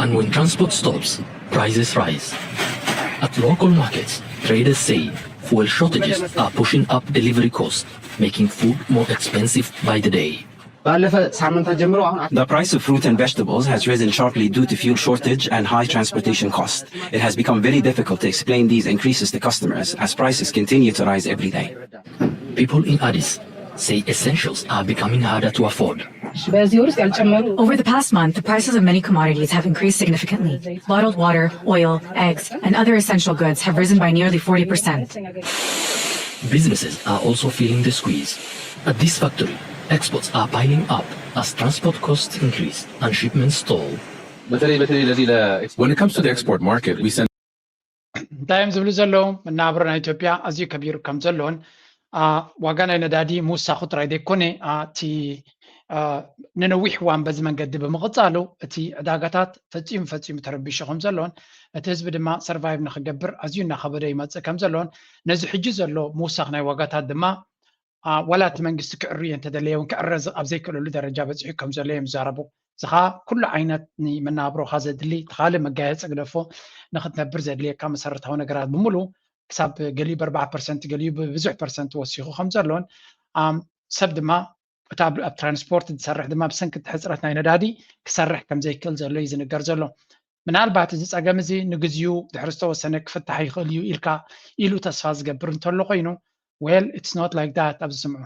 And when transport stops, prices rise. At local markets, traders say fuel shortages are pushing up delivery costs, making food more expensive by the day. ባለፈ ሳምንታት ጀምሮ አሁን The price of fruit and vegetables has risen sharply due to fuel shortage and high transportation costs. It has become very difficult to explain these increases to customers as prices continue to rise every day. People in Addis say essentials are becoming harder to afford. በዚህ ወር ውስጥ ያልጨመሩ Over the past month, the prices of many commodities have increased significantly. Bottled water, oil, eggs, and other essential goods have risen by nearly forty percent. Businesses are also feeling the squeeze. At this factory, exports are piling up as transport costs increase and shipments stall. በተለይ በተለይ ለዚህ ለ When it comes to the export market, we send እንታይ እዮም ዝብሉ ዘለዉ? መናብሮ ናይ ኢትዮጵያ ኣዝዩ ከቢሩ ከም ዘሎን ዋጋ ናይ ነዳዲ ምውሳኹ ጥራይ ዘይኮነ እቲ ንነዊሕ እዋን በዚ መንገዲ ብምቕጻሉ እቲ ዕዳጋታት ፈጺሙ ፈጺሙ ተረቢሹ ከም ዘሎን እቲ ህዝቢ ድማ survive ንክገብር ኣዝዩ እናኸበዶ ይመጽእ ከም ዘሎን ነዚ ሕጂ ዘሎ ምውሳኽ ናይ ዋጋታት ድማ ዋላ እቲ መንግስቲ ክዕርዮ እንተደለየ እውን ክዕረ ኣብ ዘይክእለሉ ደረጃ በፂሑ ከም ዘሎ እዮም ዝዛረቡ። እዚ ከዓ ኩሉ ዓይነት ንመናብሮካ ዘድሊ እቲ ካልእ መጋየፂ ግደፎ ንክትነብር ዘድልየካ መሰረታዊ ነገራት ብምሉ ክሳብ ገሊኡ ብኣርባዓ ፐርሰንት ገሊኡ ብብዙሕ ፐርሰንት ወሲኹ ከም ዘሎን ሰብ ድማ እቲ ኣብ ትራንስፖርት ዝሰርሕ ድማ ብሰንኪ እቲ ሕፅረት ናይ ነዳዲ ክሰርሕ ከም ዘይክእል ዘሎ እዩ ዝንገር ዘሎ። ምናልባት እዚ ፀገም እዚ ንግዚኡ ድሕሪ ዝተወሰነ ክፍታሕ ይኽእል እዩ ኢልካ ኢሉ ተስፋ ዝገብር እንተሎ ኮይኑ well it's not like that ኣብዚ ስምዑ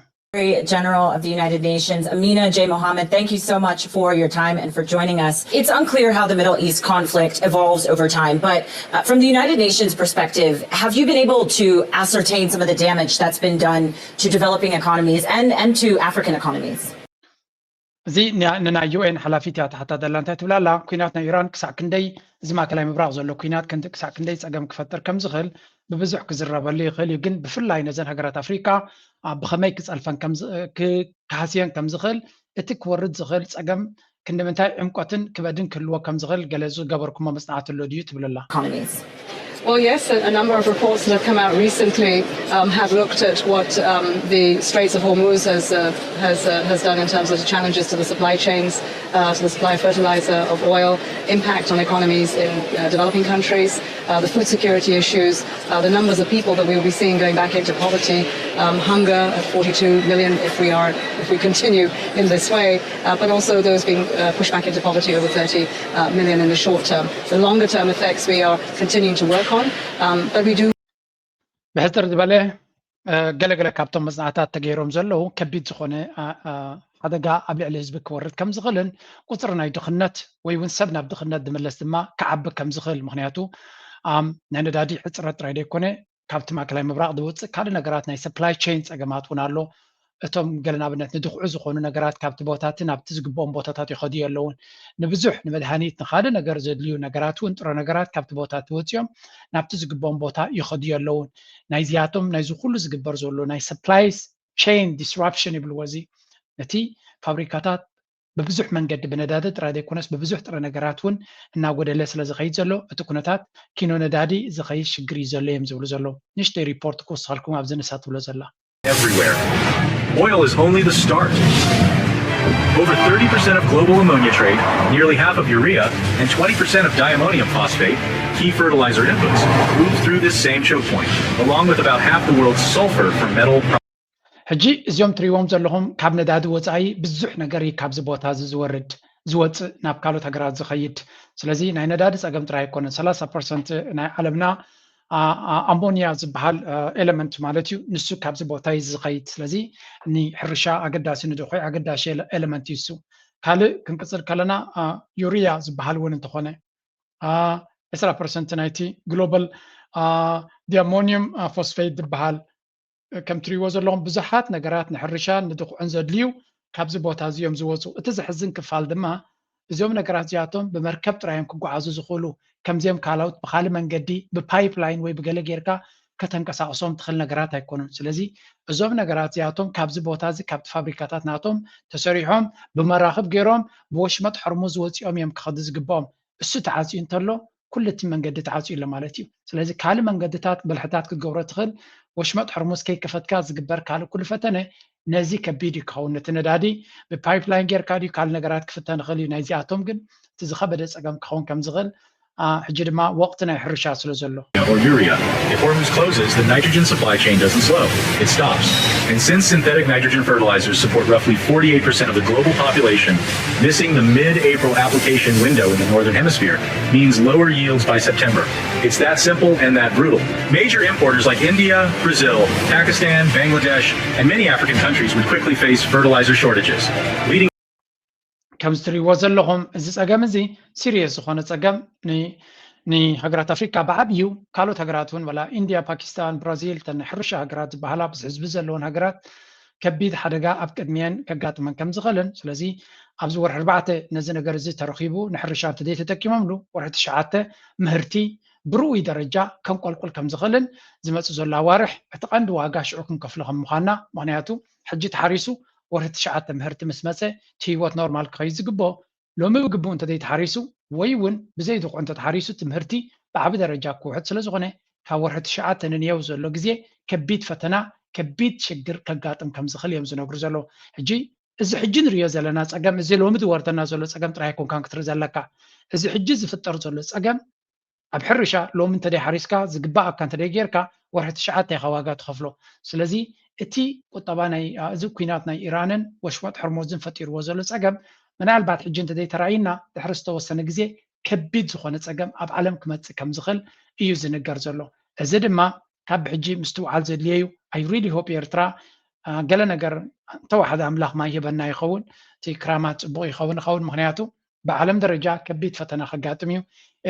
General of the United Nations, Amina J. Mohammed, thank you so much for your time and for joining us. It's unclear how the Middle East conflict evolves over time, but uh, from the United Nations perspective, have you been able to ascertain some of the damage that's been done to developing economies and, and to African economies? እዚ ንናይ ዩ ኤን ሓላፊት እያ ትሓታ ዘላ እንታይ ትብላ ኣላ? ኩናት ናይ ኢራን ክሳዕ ክንደይ እዚ ማእከላይ ምብራቕ ዘሎ ኩናት ክሳዕ ክንደይ ጸገም ክፈጥር ከም ዝኽእል ብብዙሕ ክዝረበሉ ይኽእል እዩ። ግን ብፍላይ ነዘን ሃገራት ኣፍሪቃ ብኸመይ ክጸልፈን ክሃስየን ከም ዝኽእል እቲ ክወርድ ዝኽእል ጸገም ክንዲ ምንታይ ዕምቆትን ክበድን ክህልዎ ከም ዝኽእል ገለ ዝገበርኩሞ መጽናዕቲ ኣሎ ድዩ ትብል ኣላ። Well, yes, a number of reports that have come out recently um, have looked at what um, the Straits of Hormuz has, uh, has, uh, has done in terms of the challenges to the supply chains, uh, to the supply of fertilizer, of oil, impact on economies in uh, developing countries, uh, the food security issues, uh, the numbers of people that we will be seeing going back into poverty, um, hunger at forty-two million if we are if we continue in this way, uh, but also those being uh, pushed back into poverty over thirty uh, million in the short term. The longer term effects we are continuing to work on, um, but we do. ብሕፅር ዝበለ ገለገለ ካብቶም መፅናዕታት ተገይሮም ዘለዉ ከቢድ ዝኾነ ሓደጋ ኣብ ልዕሊ ህዝቢ ክወርድ ከም ዝኽእልን ቁፅሪ ናይ ድኽነት ወይ እውን ሰብ ናብ ድኽነት ዝምለስ ድማ ክዓቢ ከም ዝኽእል ምክንያቱ ናይ ነዳዲ ሕፅረት ጥራይ ዘይኮነ ካብቲ ማእከላይ ምብራቕ ዝወፅእ ካልእ ነገራት ናይ supply chain ፀገማት እውን ኣሎ። እቶም ገለ ንኣብነት ንድኽዑ ዝኾኑ ነገራት ካብቲ ቦታ እቲ ናብቲ ዝግብኦም ቦታታት ይኸድዩ ኣለውን። ንብዙሕ ንመድሃኒት ንኻልእ ነገር ዘድልዩ ነገራት እውን ጥረ ነገራት ካብቲ ቦታ እቲ ወፂኦም ናብቲ ዝግብኦም ቦታ ይኸድዩ ኣለውን። ናይዚኣቶም ናይዚ ኩሉ ዝግበር ዘሎ ናይ supply chain disruption ይብልዎ እዚ ነቲ ፋብሪካታት ብብዙሕ መንገዲ ብነዳዲ ጥራይ ዘይኮነስ ብብዙሕ ጥረ ነገራት እውን እናጎደለ ስለ ዝኸይድ ዘሎ እቲ ኩነታት ኪኖ ነዳዲ ዝኸይድ ሽግር እዩ ዘሎ እዮም ዝብሉ ዘለዉ። ንእሽተይ ሪፖርት ክውስኸልኩም ኣብዚ ንሳ ትብሎ ዘላ። Everywhere. Oil is only the start. Over thirty percent of global ammonia trade, nearly half of urea, and twenty percent of diammonium phosphate, key fertilizer inputs, move through this same choke point, along with about half the world's sulfur for metal. ሕጂ እዚኦም ትሪእዎም ዘለኹም ካብ ነዳዲ ወፃኢ ብዙሕ ነገር እዩ ካብዚ ቦታ እዚ ዝወርድ ዝወፅእ ናብ ካልኦት ሃገራት ዝኸይድ። ስለዚ ናይ ነዳዲ ፀገም ጥራይ ኣይኮነን። ሰላሳ ፐርሰንት ናይ ዓለምና ኣሞኒያ ዝበሃል ኤለመንት ማለት እዩ። ንሱ ካብዚ ቦታ እዩ ዝኸይድ። ስለዚ ንሕርሻ ኣገዳሲ ንድኹዒ ኣገዳሲ ኤለመንት እዩ እሱ። ካልእ ክንቅፅል ከለና ዩሪያ ዝበሃል እውን እንተኾነ ዕስራ ፐርሰንት ናይቲ ግሎባል ዲኣሞኒየም ፎስፌት ዝበሃል ከም ትሪእዎ ዘለኹም ብዙሓት ነገራት ንሕርሻን ንድኹዕን ዘድልዩ ካብዚ ቦታ እዚ እዮም ዝወፁ። እቲ ዘሕዝን ክፋል ድማ እዚኦም ነገራት እዚኣቶም ብመርከብ ጥራይ እዮም ክጓዓዙ ዝኽእሉ። ከምዚኦም ካልኦት ብካልእ መንገዲ ብፓይፕላይን ወይ ብገለ ጌርካ ከተንቀሳቕሶም ትኽእል ነገራት ኣይኮኑን። ስለዚ እዞም ነገራት እዚኣቶም ካብዚ ቦታ እዚ ካብቲ ፋብሪካታት ናቶም ተሰሪሖም ብመራኽብ ገይሮም ብወሽመጥ ሕርሙዝ ወፂኦም እዮም ክኸዱ ዝግብኦም። እሱ ተዓፅዩ እንተሎ ኩሉ እቲ መንገዲ ተዓፅዩ ኣሎ ማለት እዩ። ስለዚ ካልእ መንገድታት ብልሕታት ክትገብሮ ትኽእል። ወሽመጥ ሕርሙዝ ከይከፈትካ ዝግበር ካልእ ኩሉ ፈተነ ነዚ ከቢድ እዩ ክኸውን። ነቲ ነዳዲ ብፓይፕላይን ጌርካ ድዩ ካልእ ነገራት ክፍተን ይኽእል እዩ። ናይዚኣቶም ግን እቲ ዝኸበደ ፀገም ክኸውን ከም ዝኽእል ሕጂ ድማ ወቕቲ ናይ ሕርሻ ስለ ዘሎ። Or urea. If Hormuz closes, the nitrogen supply chain doesn't slow, it stops. And since synthetic nitrogen fertilizers support roughly forty-eight percent of the global population, missing the mid April application window in the Northern Hemisphere means lower yields by September. It's that simple and that brutal. Major importers like India, Brazil, Pakistan, Bangladesh, and many African countries would quickly face fertilizer shortages, leading ከምዚ ትሪእዎ ዘለኹም እዚ ፀገም እዚ ሲሪየስ ዝኾነ ፀገም ንሃገራት ኣፍሪካ ብዓብዩ ካልኦት ሃገራት እውን ወላ ኢንድያ፣ ፓኪስታን፣ ብራዚል እተን ናይ ሕርሻ ሃገራት ዝበሃላ ብዙሕ ህዝቢ ዘለዎን ሃገራት ከቢድ ሓደጋ ኣብ ቅድሚየን ከጋጥመን ከም ዝኽእልን ስለዚ ኣብዚ ወርሒ ኣርባዕተ ነዚ ነገር እዚ ተረኺቡ ንሕርሻ እንተዘይተጠቂሞምሉ ወርሒ ትሽዓተ ምህርቲ ብርኡይ ደረጃ ከንቆልቁል ከም ዝኽእልን ዝመፅእ ዘሎ ኣዋርሕ እቲ ቀንዲ ዋጋ ሽዑ ክንከፍሎ ከም ምዃንና ምኽንያቱ ሕጂ ተሓሪሱ ወርሒ ትሽዓተ ምህርቲ ምስ መፀ እቲ ህይወት ኖርማል ክኸይድ ዝግብኦ ሎሚ ብግቡእ እንተዘይተሓሪሱ ወይ እውን ብዘይድቑዕ እንተተሓሪሱ እቲ ምህርቲ ብዓቢ ደረጃ ክውሕድ ስለ ዝኾነ ካብ ወርሒ ትሽዓተ ንንየው ዘሎ ግዜ ከቢድ ፈተና ከቢድ ሽግር ከጋጥም ከም ዝኽእል እዮም ዝነግሩ ዘለዉ ሕጂ እዚ ሕጂ ንሪኦ ዘለና ፀገም እዚ ሎሚ ዝወርደና ዘሎ ፀገም ጥራይ ኣይኮንካን ክትርኢ ዘለካ እዚ ሕጂ ዝፍጠር ዘሎ ፀገም ኣብ ሕርሻ ሎሚ እንተደይ ሓሪስካ ዝግባኣካ እንተደይ ጌርካ ወርሒ ትሽዓተ ኢኻ ዋጋ ትኸፍሎ ስለዚ እቲ ቁጠባ ናይ እዚ ኩናት ናይ ኢራንን ወሽመጥ ሕርሞዝን ፈጢርዎ ዘሎ ፀገም ምናልባት ሕጂ እንተደይ ተራእይና ድሕሪ ዝተወሰነ ግዜ ከቢድ ዝኾነ ፀገም ኣብ ዓለም ክመፅእ ከም ዝኽእል እዩ ዝንገር ዘሎ እዚ ድማ ካብ ብሕጂ ምስትውዓል ዘድልየ እዩ I really hope ኤርትራ ገለ ነገር እንተወሓደ ኣምላኽ ማይ ሂበና ይኸውን እቲ ክራማት ፅቡቕ ይኸውን ይኸውን ምክንያቱ ብዓለም ደረጃ ከቢድ ፈተና ከጋጥም እዩ።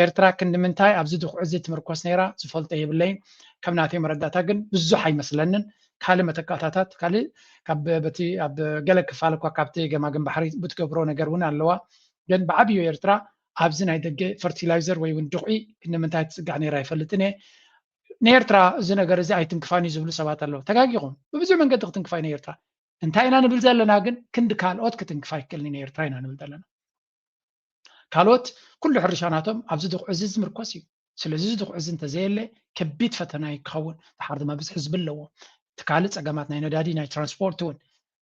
ኤርትራ ክንዲ ምንታይ ኣብዚ ድኹዕ እዚ ትምርኮስ ነይራ ዝፈልጦ የብለይን። ከም ናተይ መረዳእታ ግን ብዙሕ ኣይመስለንን። ካልእ መተካእታታት ካልእ ካብ በቲ ኣብ ገለ ክፋል እኳ ካብቲ ገማግም ባሕሪ ብትገብሮ ነገር እውን ኣለዋ። ግን ብዓብዩ ኤርትራ ኣብዚ ናይ ደገ ፈርቲላይዘር ወይ እውን ድኹዒ ክንዲ ምንታይ ትፅጋዕ ነይራ ኣይፈልጥን እየ። ንኤርትራ እዚ ነገር እዚ ኣይትንክፋን እዩ ዝብሉ ሰባት ኣለዉ። ተጋጊኹም። ብብዙሕ መንገዲ ክትንክፋ እዩ ንኤርትራ። እንታይ ኢና ንብል ዘለና ግን ክንዲ ካልኦት ክትንክፍ ኣይክእልን ኢና ኤርትራ ኢና ንብል ዘለና ካልኦት ኩሉ ሕርሻ ናቶም ኣብዚ ድኹዕ እዚ ዝምርኮስ እዩ ስለዚ እዚ ድኹዕ እዚ እንተዘየለ ከቢድ ፈተና እዩ ክኸውን ድሓር ድማ ብዝሒ ህዝቢ ኣለዎ እቲ ካልእ ፀገማት ናይ ነዳዲ ናይ ትራንስፖርት እውን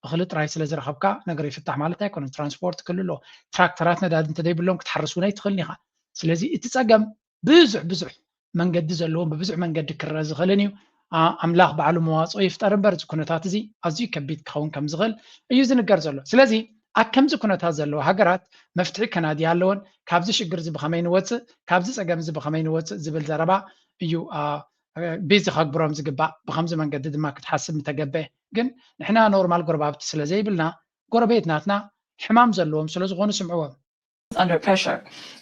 እኽሊ ጥራይ ስለ ዝረኸብካ ነገር ይፍታሕ ማለት ኣይኮነን ትራንስፖርት ክህሉ ኣለዎ ትራክተራት ነዳዲ እንተዘይብሎም ክትሓርስ እውን ኣይትኽእልን ኢኻ ስለዚ እቲ ፀገም ብዙሕ ብዙሕ መንገዲ ዘለዎም ብብዙሕ መንገዲ ክረአ ዝኽእልን እዩ። ኣምላኽ ባዕሉ መዋፅኦ ይፍጠር እምበር እዚ ኩነታት እዚ ኣዝዩ ከቢድ ክኸውን ከም ዝኽእል እዩ ዝንገር ዘሎ። ስለዚ ኣብ ከምዚ ኩነታት ዘለዋ ሃገራት መፍትሒ ከናድያ ኣለወን። ካብዚ ሽግር እዚ ብኸመይ ንወፅእ፣ ካብዚ ፀገም እዚ ብኸመይ ንወፅእ ዝብል ዘረባ እዩ ቢዚ ከግብሮም ዝግባእ። ብኸምዚ መንገዲ ድማ ክትሓስብ ምተገበአ። ግን ንሕና ኖርማል ጎረባብቲ ስለ ዘይብልና ጎረቤት ናትና ሕማም ዘለዎም ስለ ዝኾኑ ስምዕዎም። under pressure.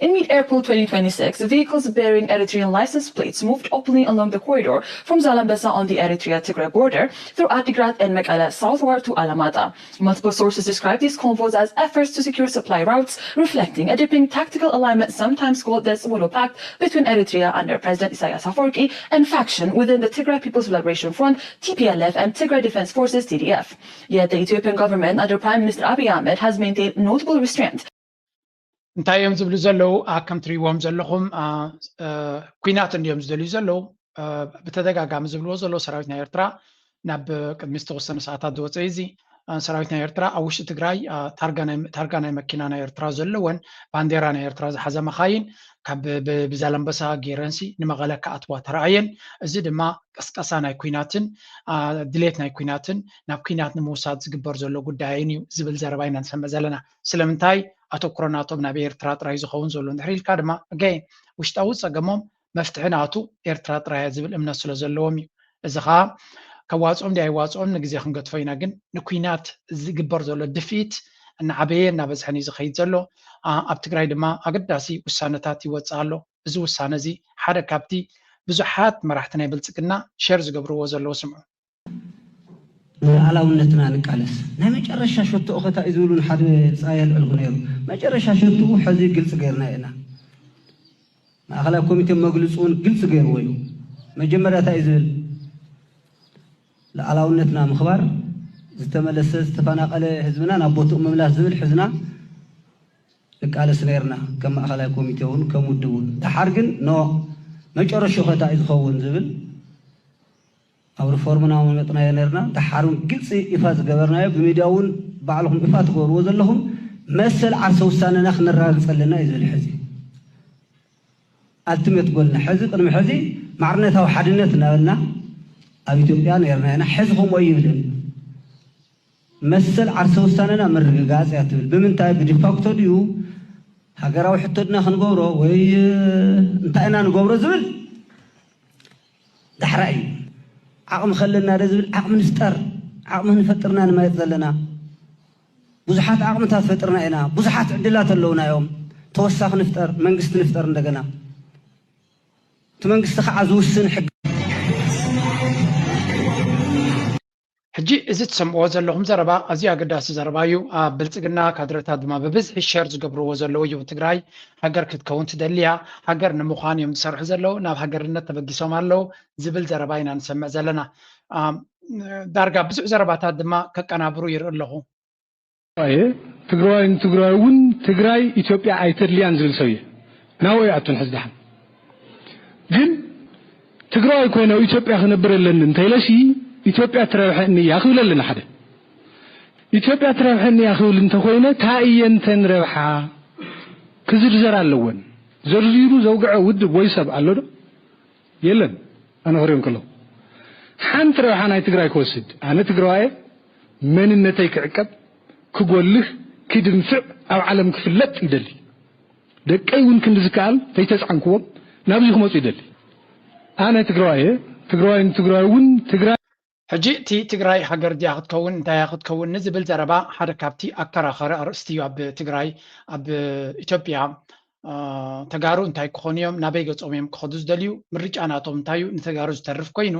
In mid-April twenty twenty-six, vehicles bearing Eritrean license plates moved openly along the corridor from Zalambesa on the Eritrea-Tigray border through Adigrat and Mekelle southward to Alamata. Multiple sources describe these convoys as efforts to secure supply routes, reflecting a deepening tactical alignment sometimes called the Tsibolo Pact between Eritrea under President Isaias Afwerki and faction within the Tigray People's Liberation Front, T P L F, and Tigray Defense Forces, T D F. Yet the Ethiopian government under Prime Minister Abiy Ahmed has maintained notable restraint. እንታይ እዮም ዝብሉ ዘለዉ? ከም ትሪእዎም ዘለኹም ኲናት እንዲዮም ዝደልዩ ዘለዉ። ብተደጋጋሚ ዝብልዎ ዘለዉ ሰራዊት ናይ ኤርትራ ናብ ቅድሚ ዝተወሰነ ሰዓታት ዝወፀ እዚ ሰራዊት ናይ ኤርትራ ኣብ ውሽጢ ትግራይ ታርጋ ናይ መኪና ናይ ኤርትራ ዘለወን ባንዴራ ናይ ኤርትራ ዝሓዘ መኻይን ካብ ብዛላምበሳ ገይረንሲ ንመቐለ ክኣትዋ ተረኣየን። እዚ ድማ ቀስቀሳ ናይ ኲናትን ድሌት ናይ ኲናትን ናብ ኲናት ንምውሳድ ዝግበር ዘሎ ጉዳይን እዩ ዝብል ዘረባ ኢና ንሰምዕ ዘለና። ስለምንታይ ኣተኩሮ ናቶም ናብ ኤርትራ ጥራይ ዝኸውን ዘሎ እንድሕር ኢልካ ድማ ኣገይን ውሽጣዊ ጸገሞም መፍትሒ ናቱ ኤርትራ ጥራይ እያ ዝብል እምነት ስለ ዘለዎም እዩ። እዚ ኸኣ ከዋጽኦም ድዩ ኣይዋጽኦም ንግዜ ክንገድፎ ኢና። ግን ንኲናት ዝግበር ዘሎ ድፍኢት እናዓበየ እናበዝሐን እዩ ዝኸይድ ዘሎ። ኣብ ትግራይ ድማ ኣገዳሲ ውሳነታት ይወጽእ ኣሎ። እዚ ውሳነ እዚ ሓደ ካብቲ ብዙሓት መራሕቲ ናይ ብልጽግና ሸር ዝገብርዎ ዘለዉ ስምዑ። ንሉዓላውነትና ንቃለስ። ናይ መጨረሻ ሸቶ እኸታ እዩ ዝብሉ ንሓደ ፃይ ኣልዕልኩ ነይሩ። መጨረሻ ሸትኡ ሕዚ ግልፂ ገይርና ኢና። ማእኸላይ ኮሚቴ መግልፁ እውን ግልፂ ገይርዎ እዩ። መጀመርያ እንታይ እዩ ዝብል? ሉዓላውነትና ምኽባር፣ ዝተመለሰ ዝተፈናቐለ ህዝብና ናብ ቦትኡ ምምላስ ዝብል ሕዝና ንቃለስ ነርና፣ ከም ማእኸላይ ኮሚቴ እውን ከም ውድብ እውን። ደሓር ግን ኖ፣ መጨረሾ ከታ እዩ ዝኸውን ዝብል ኣብ ሪፎርምና መመጥናዮ ነርና። ደሓር እውን ግልፂ ይፋ ዝገበርናዮ፣ ብሚድያ እውን ባዕልኹም ይፋ ትገብርዎ ዘለኹም፣ መሰል ዓርሰ ውሳነና ክነረጋግፀ ኣለና እዩ ዝብል። ሕዚ ኣልቲሜት ጎልና፣ ሕዚ ቅድሚ ሕዚ ማዕርነታዊ ሓድነት እናበልና ኣብ ኢትዮጵያ ነርና ኢና። ሕዚ ከምኡ ኣይብልን። መሰል ዓርሰ ውሳነና ምርግጋፅ እያ ትብል። ብምንታይ? ብዲፋክቶ ድዩ ሃገራዊ ሕቶ ድና ክንገብሮ ወይ እንታይ ኢና ንገብሮ ዝብል ዳሕራይ እዩ። ዓቕሚ ከለና ዶ ዝብል፣ ዓቕሚ ንፍጠር። ዓቕሚ ንፈጥርና ንመየጥ ዘለና ብዙሓት ዓቕምታት ፈጥርና ኢና። ብዙሓት ዕድላት ኣለውና እዮም። ተወሳኺ ንፍጠር፣ መንግስቲ ንፍጠር እንደገና። እቲ መንግስቲ ከዓ ዝውስን ሕጊ። ሕጂ እዚ ትሰምዕዎ ዘለኹም ዘረባ ኣዝዩ ኣገዳሲ ዘረባ እዩ። ኣብ ብልጽግና ካድረታት ድማ ብብዝሒ ሸር ዝገብርዎ ዘለዉ እዩ። ትግራይ ሃገር ክትከውን ትደሊ እያ፣ ሃገር ንምዃን እዮም ዝሰርሑ ዘለዉ፣ ናብ ሃገርነት ተበጊሶም ኣለዉ ዝብል ዘረባ ኢና ንሰምዕ ዘለና። ኣም፣ ዳርጋ ብዙሕ ዘረባታት ድማ ከቀናብሩ ይርኢ ኣለኹ። እየ ትግራዋይ ንትግራይ እውን ትግራይ ኢትዮጵያ ኣይተድልያን ዝብል ሰብ እየ። ናብኡ ይኣቱን ሕዚ ደሓን ግን ትግራዋይ ኮይነ ኣብ ኢትዮጵያ ክነብር ኣለኒ እንተኢለሲ ኢትዮጵያ ትረብሐኒ እያ ክብል ኣለኒ ሓደ። ኢትዮጵያ ትረብሐኒ እያ ክብል እንተኮይነ ታይ እየን እተን ረብሓ ክዝርዘር ኣለወን። ዘርዚሩ ዘውግዐ ውድብ ወይ ሰብ ኣሎ ዶ? የለን። ኣነ ክሪኦም ከለኹ ሓንቲ ረብሓ ናይ ትግራይ ክወስድ ኣነ ትግራዋየ መንነተይ ክዕቀብ ክጎልህ ክድንፍዕ ኣብ ዓለም ክፍለጥ ይደሊ። ደቀይ እውን ክንዲ ዝከኣል ተይተፅዓንክዎም ናብዚ ክመፁ ይደሊ። ኣነ ትግራዋየ ትግራዋይ ንትግራይ እውን ትግራይ ሕጂ እቲ ትግራይ ሃገር ድያ ክትከውን እንታይ እያ ክትከውን ንዝብል ዘረባ ሓደ ካብቲ ኣከራኸሪ ኣርእስቲ እዩ። ኣብ ትግራይ ኣብ ኢትዮጵያ ተጋሩ እንታይ ክኾኑ እዮም? ናበይ ገጾም እዮም ክኸዱ ዝደልዩ? ምርጫ ናቶም እንታይ እዩ? ንተጋሩ ዝተርፍ ኮይኑ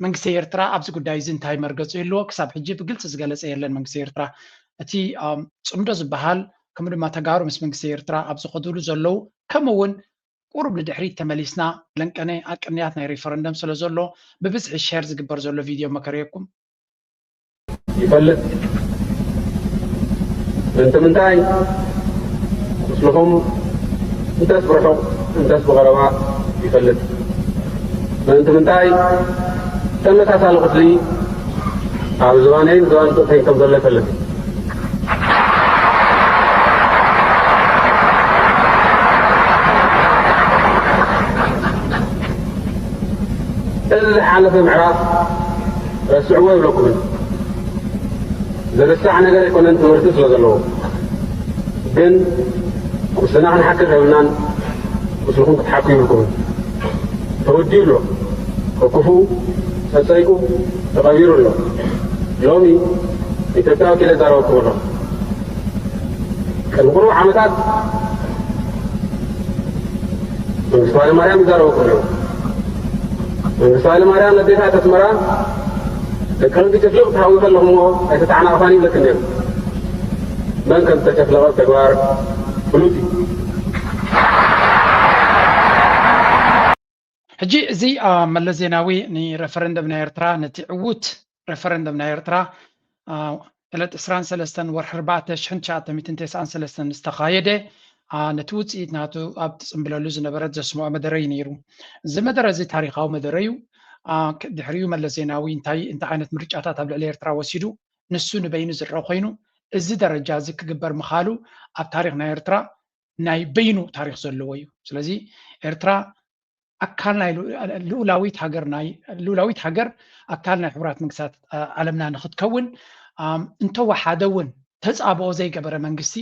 መንግስቲ ኤርትራ ኣብዚ ጉዳይ እዚ እንታይ መርገጹ ይህልዎ? ክሳብ ሕጂ ብግልፂ ዝገለጸ የለን መንግስቲ ኤርትራ። እቲ ጽምዶ ዝበሃል ከምኡ ድማ ተጋሩ ምስ መንግስቲ ኤርትራ ኣብ ዝኸዱሉ ዘለዉ ከምኡ እውን ቁሩብ ንድሕሪት ተመሊስና ለንቀነ ኣቅንያት ናይ ሪፈረንደም ስለ ዘሎ ብብዝሒ ሸር ዝግበር ዘሎ ቪድዮ መከረየኩም። ይፈልጥ። ምእንቲ ምንታይ ቁስልኹም እንተስ ብርሑቕ እንተስ ብቐረባ ይፈልጥ። ምእንቲ ምንታይ ተመሳሳሊ ቁስሊ ኣብ ዝባነይን ዝባን ጡቕተይን ከም ዘሎ ይፈልጥ። እዚ ዝሓለፈ ምዕራፍ ረስዕዎ ይብለኩምን። ዝርሳዕ ነገር ኣይኮነን ትምህርቲ ስለ ዘለዎ። ግን ቁስልና ክንሓክኽ የብልናን ቁስልኹም ክትሓኩ ይብልኩምን። ተወዲኡ ኣሎ። ከኩፉ ጸጸይቁ ተቐቢሩ ኣሎ። ሎሚ ኢትዮጵያ ወኪለ ይዛረበኩም ኣለኹ። ቅድሚ ቁሩብ ዓመታት መንግስቱ ሃይለማርያም ይዛረበኩም ነይሩ። መንግስቱ ሃይለማርያም ነዴታት ኣስመራ ደቂ ህዝቢ ጭፍልቕ ትሃዊ ከለኹምዎ ኣይተተዓናቕፋን ይብለክን ነይሩ። መን ከም ዝተጨፍለቐ ብተግባር ፍሉጥ እዩ። ሕጂ እዚ መለስ ዜናዊ ንረፈረንደም ናይ ኤርትራ ነቲ ዕዉት ረፈረንደም ናይ ኤርትራ ዕለት ዕስራን ሰለስተን ወርሒ ኣርባዕተ ሽሕን ትሽዓተ ሚእትን ተስዓን ሰለስተን ዝተኻየደ ነቲ ውፅኢት ናቱ ኣብ ትፅምብለሉ ዝነበረት ዘስምዖ መደረ እዩ ነይሩ። እዚ መደረ እዚ ታሪካዊ መደረ እዩ። ድሕሪኡ መለስ ዜናዊ እንታይ እንታይ ዓይነት ምርጫታት ኣብ ልዕሊ ኤርትራ ወሲዱ ንሱ ንበይኑ ዝረአ ኮይኑ እዚ ደረጃ እዚ ክግበር ምኻሉ ኣብ ታሪክ ናይ ኤርትራ ናይ በይኑ ታሪክ ዘለዎ እዩ። ስለዚ ኤርትራ ኣካል ናይ ልኡላዊት ሃገር ናይ ልኡላዊት ሃገር ኣካል ናይ ሕቡራት መንግስታት ዓለምና ንክትከውን እንተወሓደ እውን ተፃብኦ ዘይገበረ መንግስቲ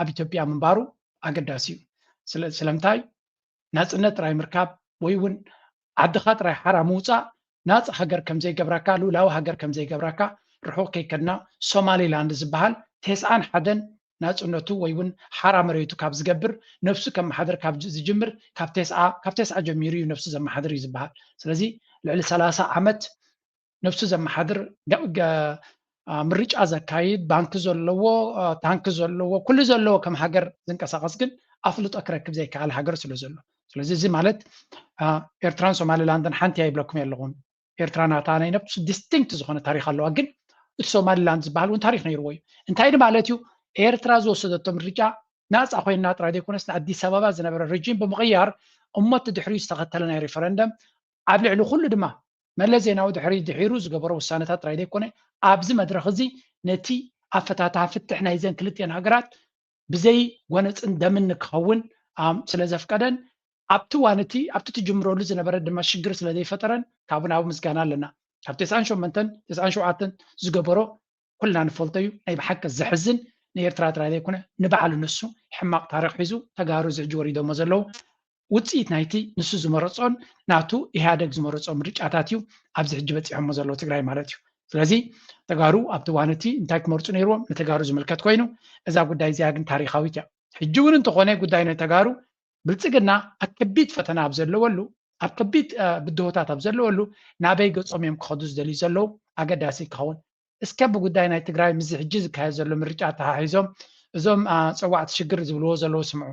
ኣብ ኢትዮጵያ ምንባሩ ኣገዳሲ እዩ። ስለምንታይ ናፅነት ጥራይ ምርካብ ወይ እውን ዓድኻ ጥራይ ሓራ ምውፃእ ናፃ ሃገር ከም ዘይገብረካ ልኡላዊ ሃገር ከም ዘይገብረካ ርሑቕ ከይከድና ሶማሊላንድ ዝበሃል ተስዓን ሓደን ናፅነቱ ወይ እውን ሓራ መሬቱ ካብ ዝገብር ነብሱ ከመሓድር ካብ ዝጅምር ካብ ተስዓ ካብ ተስዓ ጀሚሩ እዩ ነብሱ ዘመሓድር እዩ ዝበሃል። ስለዚ ልዕሊ ሰላሳ ዓመት ነብሱ ዘመሓድር ምርጫ ዘካይድ ባንኪ ዘለዎ ታንኪ ዘለዎ ኩሉ ዘለዎ ከም ሃገር ዝንቀሳቀስ ግን ኣፍልጦ ክረክብ ዘይከኣለ ሃገር ስለ ዘሎ ስለዚ እዚ ማለት ኤርትራን ሶማሊላንድን ሓንቲ እያ ይብለኩም ኣለኹን። ኤርትራ ናታ ናይ ነብሱ ዲስቲንክት ዝኾነ ታሪክ ኣለዋ። ግን እቲ ሶማሊላንድ ዝበሃል እውን ታሪክ ነይርዎ እዩ። እንታይ ማለት እዩ? ኤርትራ ዝወሰደቶ ምርጫ ናፃ ኮይና ጥራይ ዘይኮነስ ንኣዲስ ኣበባ ዝነበረ ሬጂም ብምቕያር እሞ እቲ ድሕሪኡ ዝተኸተለ ናይ ሪፈረንደም ኣብ ልዕሊ ኩሉ ድማ መለስ ዜናዊ ድሕሪ ድሒሩ ዝገበሮ ውሳነታት ጥራይ ዘይኮነ ኣብዚ መድረኽ እዚ ነቲ ኣፈታትሓ ፍትሕ ናይዘን ክልቲአን ሃገራት ብዘይ ጎነፅን ደምን ንክኸውን ስለ ዘፍቀደን ኣብቲ ዋን እቲ ኣብቲ ትጅምረሉ ዝነበረ ድማ ሽግር ስለ ዘይፈጠረን ካብኡ ናብኡ ምስጋና ኣለና። ካብ ተስዓን ሸሞንተን ተስዓን ሸውዓተን ዝገበሮ ኩልና ንፈልጦ እዩ። ናይ ብሓቂ ዘሕዝን ንኤርትራ ጥራይ ዘይኮነ ንባዕሉ ንሱ ሕማቕ ታሪኽ ሒዙ ተጋሩ እዚ ሕጂ ወሪዶሞ ዘለዉ ውፅኢት ናይቲ ንሱ ዝመረፆን ናቱ ኢህኣደግ ዝመረፆ ምርጫታት እዩ ኣብዚ ሕጂ በፂሖሞ ዘለዉ ትግራይ ማለት እዩ። ስለዚ ተጋሩ ኣብቲ ዋን እቲ እንታይ ክመርፁ ነይርዎም ንተጋሩ ዝምልከት ኮይኑ እዛ ጉዳይ እዚኣ ግን ታሪኻዊት እያ። ሕጂ እውን እንተኾነ ጉዳይ ናይ ተጋሩ ብልፅግና ኣብ ከቢድ ፈተና ኣብ ዘለወሉ ኣብ ከቢድ ብድሆታት ኣብ ዘለወሉ ናበይ ገፆም እዮም ክኸዱ ዝደልዩ ዘለዉ ኣገዳሲ ክኸውን እስከ ብጉዳይ ናይ ትግራይ ምስዚ ሕጂ ዝካየድ ዘሎ ምርጫ ኣተሓሒዞም እዞም ፀዋዕቲ ሽግር ዝብልዎ ዘለዉ ስምዑ።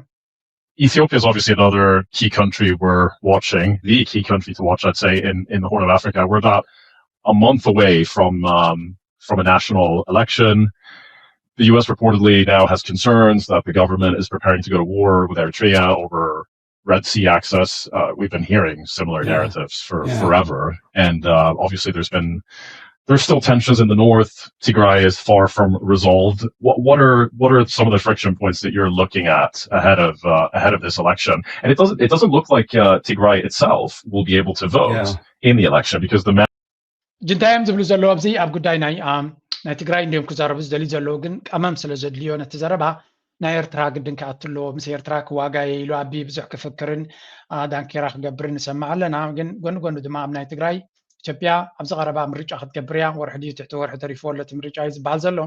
Ethiopia is obviously another key country we're watching, the key country to watch, I'd say, in, in the Horn of Africa. We're about a month away from um, from a national election. The U S reportedly now has concerns that the government is preparing to go to war with Eritrea over Red Sea access. Uh, we've been hearing similar yeah. narratives for yeah. forever, and uh, obviously there's been there's still tensions in the north. Tigray is far from resolved. What, what are what are some of the friction points that you're looking at ahead of uh, ahead of this election? And it doesn't it doesn't look like uh, Tigray itself will be able to vote yeah. in the election because the እንታይ እዮም ዝብሉ ዘለዉ ኣብዚ ኣብ ጉዳይ ናይ ናይ ትግራይ እንዲዮም ክዛረቡ ዝደልዩ ዘለዉ ግን ቀመም ስለ ዘድልዮ ነቲ ዘረባ ናይ ኤርትራ ግድን ክኣቱ ኣለዎ ምስ ኤርትራ ክዋጋየ ኢሉ ኣቢ ብዙሕ ክፍክርን ዳንኬራ ክገብርን ንሰማዕ ኣለና ግን ጎኒ ጎኒ ድማ ኣብ ናይ ትግራይ ኢትዮጵያ ኣብዚ ቀረባ ምርጫ ክትገብር እያ ወርሒ ድዩ ትሕቲ ወርሒ ተሪፍዎ ኣሎ እቲ ምርጫ እዩ ዝበሃል ዘሎ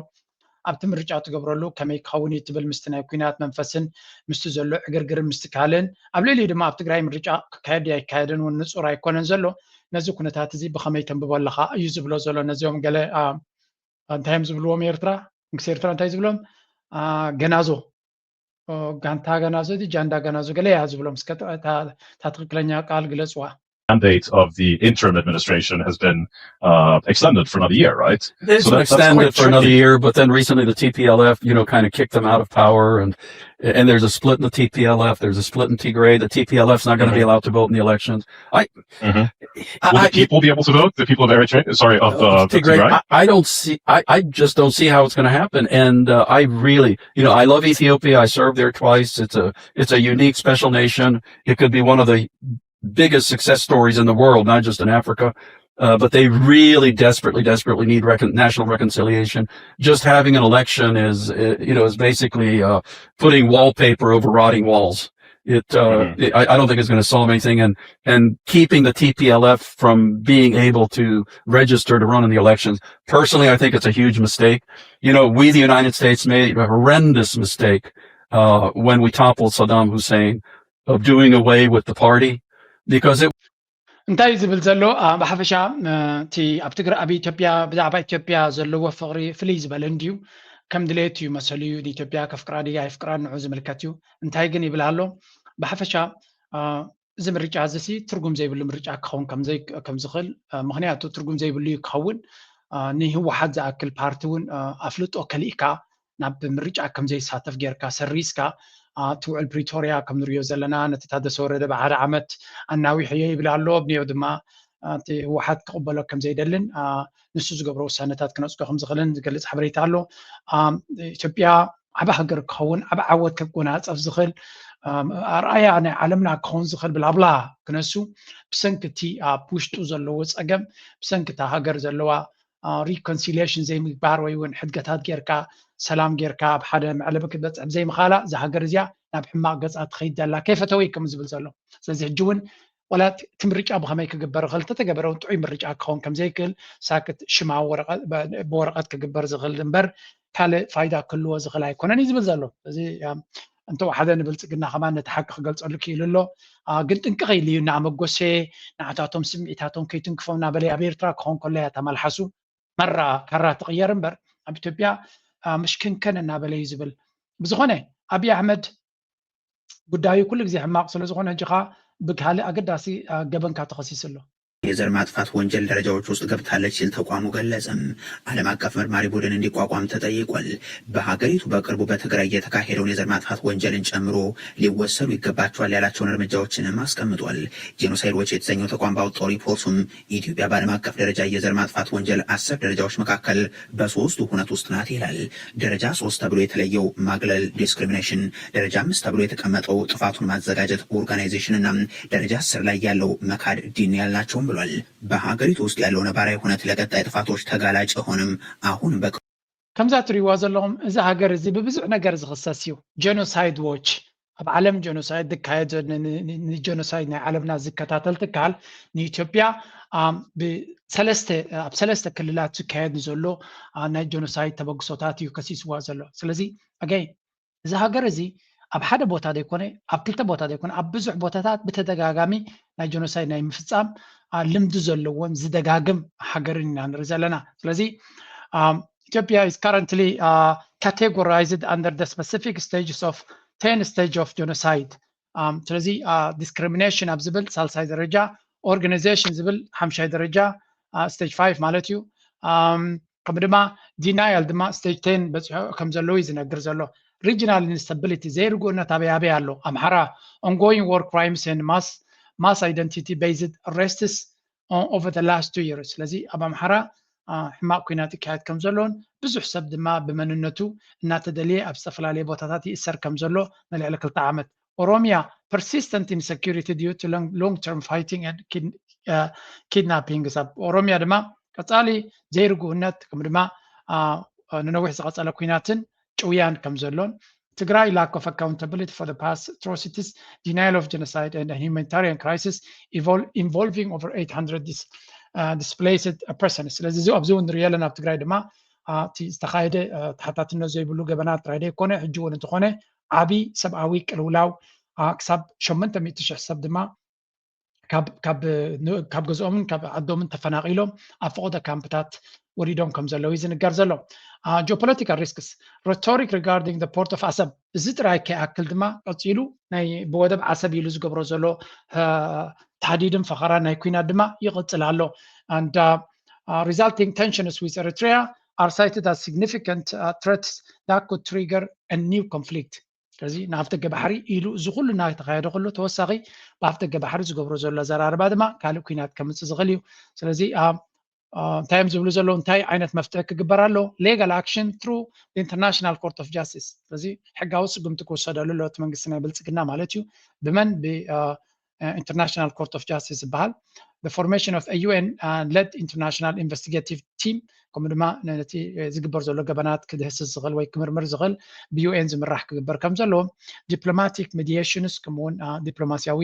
ኣብቲ ምርጫ ትገብረሉ ከመይ ክኸውን እዩ ትብል ምስቲ ናይ ኩናት መንፈስን ምስቲ ዘሎ ዕግርግርን ምስቲ ካልእን ኣብ ልዕሊኡ ድማ ኣብ ትግራይ ምርጫ ክካየድ ኣይካየድን እውን ንፁር ኣይኮነን ዘሎ ነዚ ኩነታት እዚ ብኸመይ ተንብቦ ኣለኻ እዩ ዝብሎ ዘሎ ነዚኦም ገለ እንታይ እዮም ዝብልዎም ኤርትራ ንግስ ኤርትራ እንታይ ዝብሎም ገናዞ ጋንታ ገናዞ ጃንዳ ገናዞ ገለ እያ ዝብሎም እስከ እታ ትክክለኛ ቃል ግለፅዋ mandate of the interim administration has been uh, extended for another year, right? It's so that, extended for another year, but then recently the T P L F, you know, kind of kicked them out of power, and and there's a split in the T P L F, there's a split in Tigray. The T P L F's not going to mm-hmm. be allowed to vote in the elections. I, mm-hmm. I Will I, the people be able to vote? The people of Eritrea, sorry, of uh, Tigray. Tigray? I, I don't see. I, I just don't see how it's going to happen. And uh, I really, you know, I love Ethiopia. I served there twice. It's a it's a unique, special nation. It could be one of the biggest success stories in the world, not just in Africa. Uh, but they really desperately, desperately need recon- national reconciliation. Just having an election is, uh, you know, is basically uh, putting wallpaper over rotting walls. It, uh, mm-hmm. it I, I, don't think it's going to solve anything. And and keeping the T P L F from being able to register to run in the elections, personally, I think it's a huge mistake. You know, we the United States made a horrendous mistake uh, when we toppled Saddam Hussein of doing away with the party because it እንታይ እዩ ዝብል ዘሎ ብሓፈሻ እቲ ኣብ ትግራይ ኣብ ኢትዮጵያ ብዛዕባ ኢትዮጵያ ዘለዎ ፍቕሪ ፍልይ ዝበለ እንድዩ ከም ድሌት እዩ መሰሉ እዩ ንኢትዮጵያ ከፍቅራ ድያ ኣይፍቅራን ንዑ ዝምልከት እዩ እንታይ ግን ይብል ኣሎ ብሓፈሻ እዚ ምርጫ እዚ ሲ ትርጉም ዘይብሉ ምርጫ ክኸውን ከም ዝኽእል ምክንያቱ ትርጉም ዘይብሉ እዩ ክኸውን ንህወሓት ዝኣክል ፓርቲ እውን ኣፍልጦ ከሊእካ ናብ ምርጫ ከም ዘይሳተፍ ጌርካ ሰሪዝካ እቲ ውዕል ፕሪቶርያ ከም ንሪኦ ዘለና ነቲ ታደሰ ወረደ ብሓደ ዓመት ኣናዊሕዮ ይብል ኣሎ ኣብኒኦ ድማ እቲ ህወሓት ክቕበሎ ከም ዘይደልን ንሱ ዝገብሮ ውሳነታት ክነፅጎ ከም ዝኽእልን ዝገልፅ ሓበሬታ ኣሎ ኢትዮጵያ ዓብ ሃገር ክኸውን ዓብ ዓወት ከጎናፀፍ ዝኽእል ኣርኣያ ናይ ዓለምና ክኸውን ዝኽእል ብላብላ ክነሱ ብሰንኪ እቲ ኣብ ውሽጡ ዘለዎ ፀገም ብሰንኪ እታ ሃገር ዘለዋ reconciliation ዘይምግባር ወይ እውን ሕድገታት ጌርካ ሰላም ጌርካ ኣብ ሓደ መዕለቢ ክትበፅሕ ብዘይምኻላ እዛ ሃገር እዚኣ ናብ ሕማቕ ገፃ ትኸይድ ዘላ ከይፈተወ እዩ ከም ዝብል ዘሎ ስለዚ ሕጂ እውን ወላ እቲ ምርጫ ብኸመይ ክግበር ይኽእል ተተገበረ እውን ጥዑይ ምርጫ ክኸውን ከም ዘይክእል ሳክት ሽማ ብወረቐት ክግበር ዝኽእል እምበር ካልእ ፋይዳ ክህልዎ ዝኽእል ኣይኮነን እዩ ዝብል ዘሎ እዚ እንተወሓደ ንብልፅግና ከማን ነቲ ሓቂ ክገልፀሉ ክኢሉ ኣሎ ግን ጥንቅቕ ኢሉ እዩ እናኣመጎሰ ንዓታቶም ስምዒታቶም ከይትንክፎም እናበለ ኣብ ኤርትራ ክኾን ከሎ እያ ተመልሓሱ መራ ካራ ትቕየር እምበር ኣብ ኢትዮጵያ ምሽክንከን እናበለ እዩ ዝብል ብዝኾነ ኣብይ ኣሕመድ ጉዳዩ ኩሉ ግዜ ሕማቕ ስለ ዝኾነ ሕጂ ኸዓ ብካልእ ኣገዳሲ ገበንካ ተኸሲሱ ኣሎ የዘር ማጥፋት ወንጀል ደረጃዎች ውስጥ ገብታለች ሲል ተቋሙ ገለጸም። ዓለም አቀፍ መርማሪ ቡድን እንዲቋቋም ተጠይቋል። በሀገሪቱ በቅርቡ በትግራይ የተካሄደውን የዘር ማጥፋት ወንጀልን ጨምሮ ሊወሰዱ ይገባቸዋል ያላቸውን እርምጃዎችንም አስቀምጧል። ጄኖሳይድ ዎች የተሰኘው ተቋም ባወጣው ሪፖርቱም ኢትዮጵያ በዓለም አቀፍ ደረጃ የዘር ማጥፋት ወንጀል አስር ደረጃዎች መካከል በሶስቱ ሁነት ውስጥ ናት ይላል። ደረጃ ሶስት ተብሎ የተለየው ማግለል፣ ዲስክሪሚኔሽን፣ ደረጃ አምስት ተብሎ የተቀመጠው ጥፋቱን ማዘጋጀት፣ ኦርጋናይዜሽን እና ደረጃ አስር ላይ ያለው መካድ፣ ዲኒያል ናቸውም ብሏል። በሀገሪቱ ውስጥ ያለው ነባራዊ ሁነት ለቀጣይ ጥፋቶች ተጋላጭ ሆንም አሁን በ ከምዛ ትሪዋ ዘለኹም እዚ ሃገር እዚ ብብዙሕ ነገር ዝኽሰስ እዩ። ጀኖሳይድ ዎች ኣብ ዓለም ጀኖሳይድ ዝካየድ ንጀኖሳይድ ናይ ዓለምና ዝከታተል ትካል ንኢትዮጵያ ብሰለስተ ኣብ ሰለስተ ክልላት ዝካየድ ንዘሎ ናይ ጀኖሳይድ ተበግሶታት እዩ ከሲስዋ ዘሎ። ስለዚ ኣገይ እዚ ሃገር እዚ ኣብ ሓደ ቦታ ዘይኮነ ኣብ ክልተ ቦታ ዘይኮነ ኣብ ብዙሕ ቦታታት ብተደጋጋሚ ናይ ጀኖሳይድ ናይ ምፍፃም ልምዲ ዘለዎን ዝደጋግም ሃገርን ኢና ንርኢ ዘለና። ስለዚ ኢትዮጵያ is currently categorized under the specific stages of ten stage of genocide. ስለዚ ዲስክሪሚኔሽን ኣብ ዝብል ሳልሳይ ደረጃ፣ ኦርጋናይዜሽን ዝብል ሓምሻይ ደረጃ፣ ስቴጅ ፋይቭ ማለት እዩ። ከም ድማ ዲናያል ድማ ስቴጅ ቴን በፂሑ ከም ዘለዉ እዩ ዝነግር ዘሎ። ሪጅናል ኢንስታቢሊቲ፣ ዘይርጉእነት ኣበይ ኣበይ ኣሎ? ኣምሓራ፣ ongoing war crimes and mass identity based arrests over the last two years። ስለዚ ኣብ ኣምሓራ ሕማቕ ኲናት ይካየድ ከም ዘሎን ብዙሕ ሰብ ድማ ብመንነቱ እናተደልየ ኣብ ዝተፈላለየ ቦታታት ይእሰር ከም ዘሎ ንልዕሊ ክልተ ዓመት። ኦሮሚያ፣ persistent insecurity due to long term fighting and kidnappings። ኣብ ኦሮሚያ ድማ ቀፃሊ ዘይርጉእነት ከም ድማ ንነዊሕ ዝቐፀለ ኲናትን ጭውያን ከም ዘሎን ትግራይ፣ lack of accountability for the past atrocities, denial of genocide and a humanitarian crisis involving over eight hundred displaced persons። ስለዚ እዚ ኣብዚ እውን ንሪኦ ኣለና። ኣብ ትግራይ ድማ እቲ ዝተኻየደ ተሓታትነት ዘይብሉ ገበናት ጥራይ ዘይኮነ ሕጂ እውን እንተኾነ ዓብዪ ሰብኣዊ ቅልውላው ክሳብ ሸሞንተ ሚእቲ ሽሕ ሰብ ድማ ካብ ገዝኦምን ካብ ዓዶምን ተፈናቒሎም ኣብ ፈቐዶ ካምፕታት ወሪዶም ከም ዘለዉ እዩ ዝንገር ዘሎ። Geopolitical risks, rhetoric regarding the port of Assab፣ እዚ ጥራይ ከይኣክል ድማ ቀፂሉ ናይ ብወደብ ዓሰብ ኢሉ ዝገብሮ ዘሎ ታህዲድን ፈኸራ ናይ ኲናት ድማ ይቕፅል ኣሎ። And resulting tensions with Eritrea are cited as significant threats that could trigger a new conflict። ስለዚ ንኣፍደገ ባሕሪ ኢሉ እዚ ኩሉ እናተኻየደ ከሎ ተወሳኺ ብኣፍደገ ባሕሪ ዝገብሮ ዘሎ ኣዘራርባ ድማ ካልእ ኲናት ከምፅእ ዝኽእል እዩ። ስለዚ እንታይ እዮም ዝብሉ ዘለዉ? እንታይ ዓይነት መፍትሒ ክግበር ኣሎ? Legal action through the International Court of Justice። ስለዚ ሕጋዊ ስጉምቲ ክወሰደሉ ኣሎ እቲ መንግስቲ ናይ ብልፅግና ማለት እዩ። ብመን? ብ International Court of Justice ዝበሃል። The formation of a UN led international investigative team፣ ከምኡ ድማ ነቲ ዝግበር ዘሎ ገበናት ክድህስስ ዝኽእል ወይ ክምርምር ዝኽእል ብ ዩ ኤን ዝምራሕ ክግበር ከም ዘለዎ፣ diplomatic mediations፣ ከምኡውን ዲፕሎማሲያዊ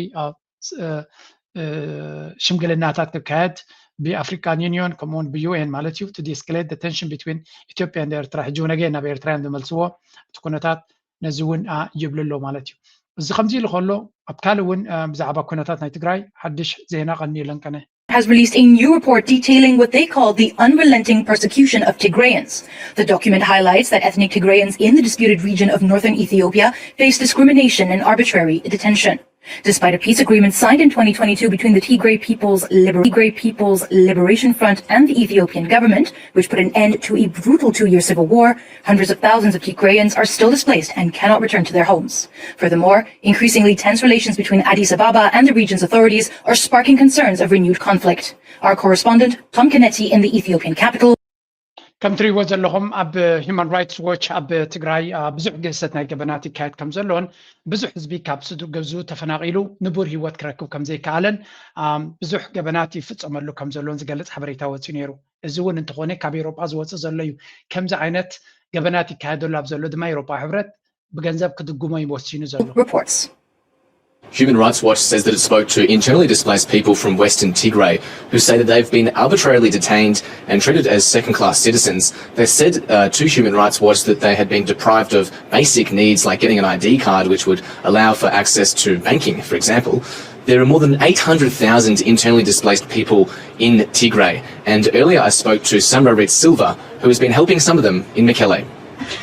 ሽምግልናታት ክካየድ ብ African Union ከምኡውን ብ ዩ ኤን ማለት እዩ፣ to de-escalate the tension between Ethiopia and ኤርትራ። ሕጂ እውን ኣገይር ናብ ኤርትራ እዮም ዝመልስዎ። እቲ ኩነታት ነዚ እውን ይብሉ ኣሎ ማለት እዩ። እዚ ከምዚ ኢሉ ከሎ ኣብ ካልእ እውን ብዛዕባ ኩነታት ናይ ትግራይ ሓድሽ ዜና ቀኒዩ ለንቀነ። has released a new report detailing what they call the unrelenting persecution of Tigrayans. The document highlights that ethnic Tigrayans in the disputed region of northern Ethiopia face discrimination and arbitrary detention. Despite a peace agreement signed in twenty twenty-two between the Tigray People's, Liber- Tigray People's Liberation Front and the Ethiopian government, which put an end to a brutal two-year civil war, hundreds of thousands of Tigrayans are still displaced and cannot return to their homes. Furthermore, increasingly tense relations between Addis Ababa and the region's authorities are sparking concerns of renewed conflict. Our correspondent, Tom Cannetti, in the Ethiopian capital. ከም ትሪእዎ ዘለኹም ኣብ ሂማን ራይትስ ዎች ኣብ ትግራይ ብዙሕ ግህሰት ናይ ገበናት ይካየድ ከም ዘሎን ብዙሕ ህዝቢ ካብ ስዱ ገዝኡ ተፈናቒሉ ንቡር ህይወት ክረክብ ከም ዘይከኣለን ብዙሕ ገበናት ይፍፀመሉ ከም ዘሎን ዝገልፅ ሓበሬታ ወፂኡ ነይሩ። እዚ እውን እንተኾነ ካብ ኤውሮጳ ዝወፅእ ዘሎ እዩ። ከምዚ ዓይነት ገበናት ይካየደሉ ኣብ ዘሎ ድማ ኤውሮጳ ሕብረት ብገንዘብ ክድጉሞ እዩ ወሲኑ ዘሎ። Reports. Human Rights Watch says that it spoke to internally displaced people from Western Tigray who say that they've been arbitrarily detained and treated as second class citizens. They said uh, to Human Rights Watch that they had been deprived of basic needs like getting an I D card, which would allow for access to banking, for example. There are more than eight hundred thousand internally displaced people in Tigray, and earlier I spoke to Samra Rit Silva, who has been helping some of them in Mekelle.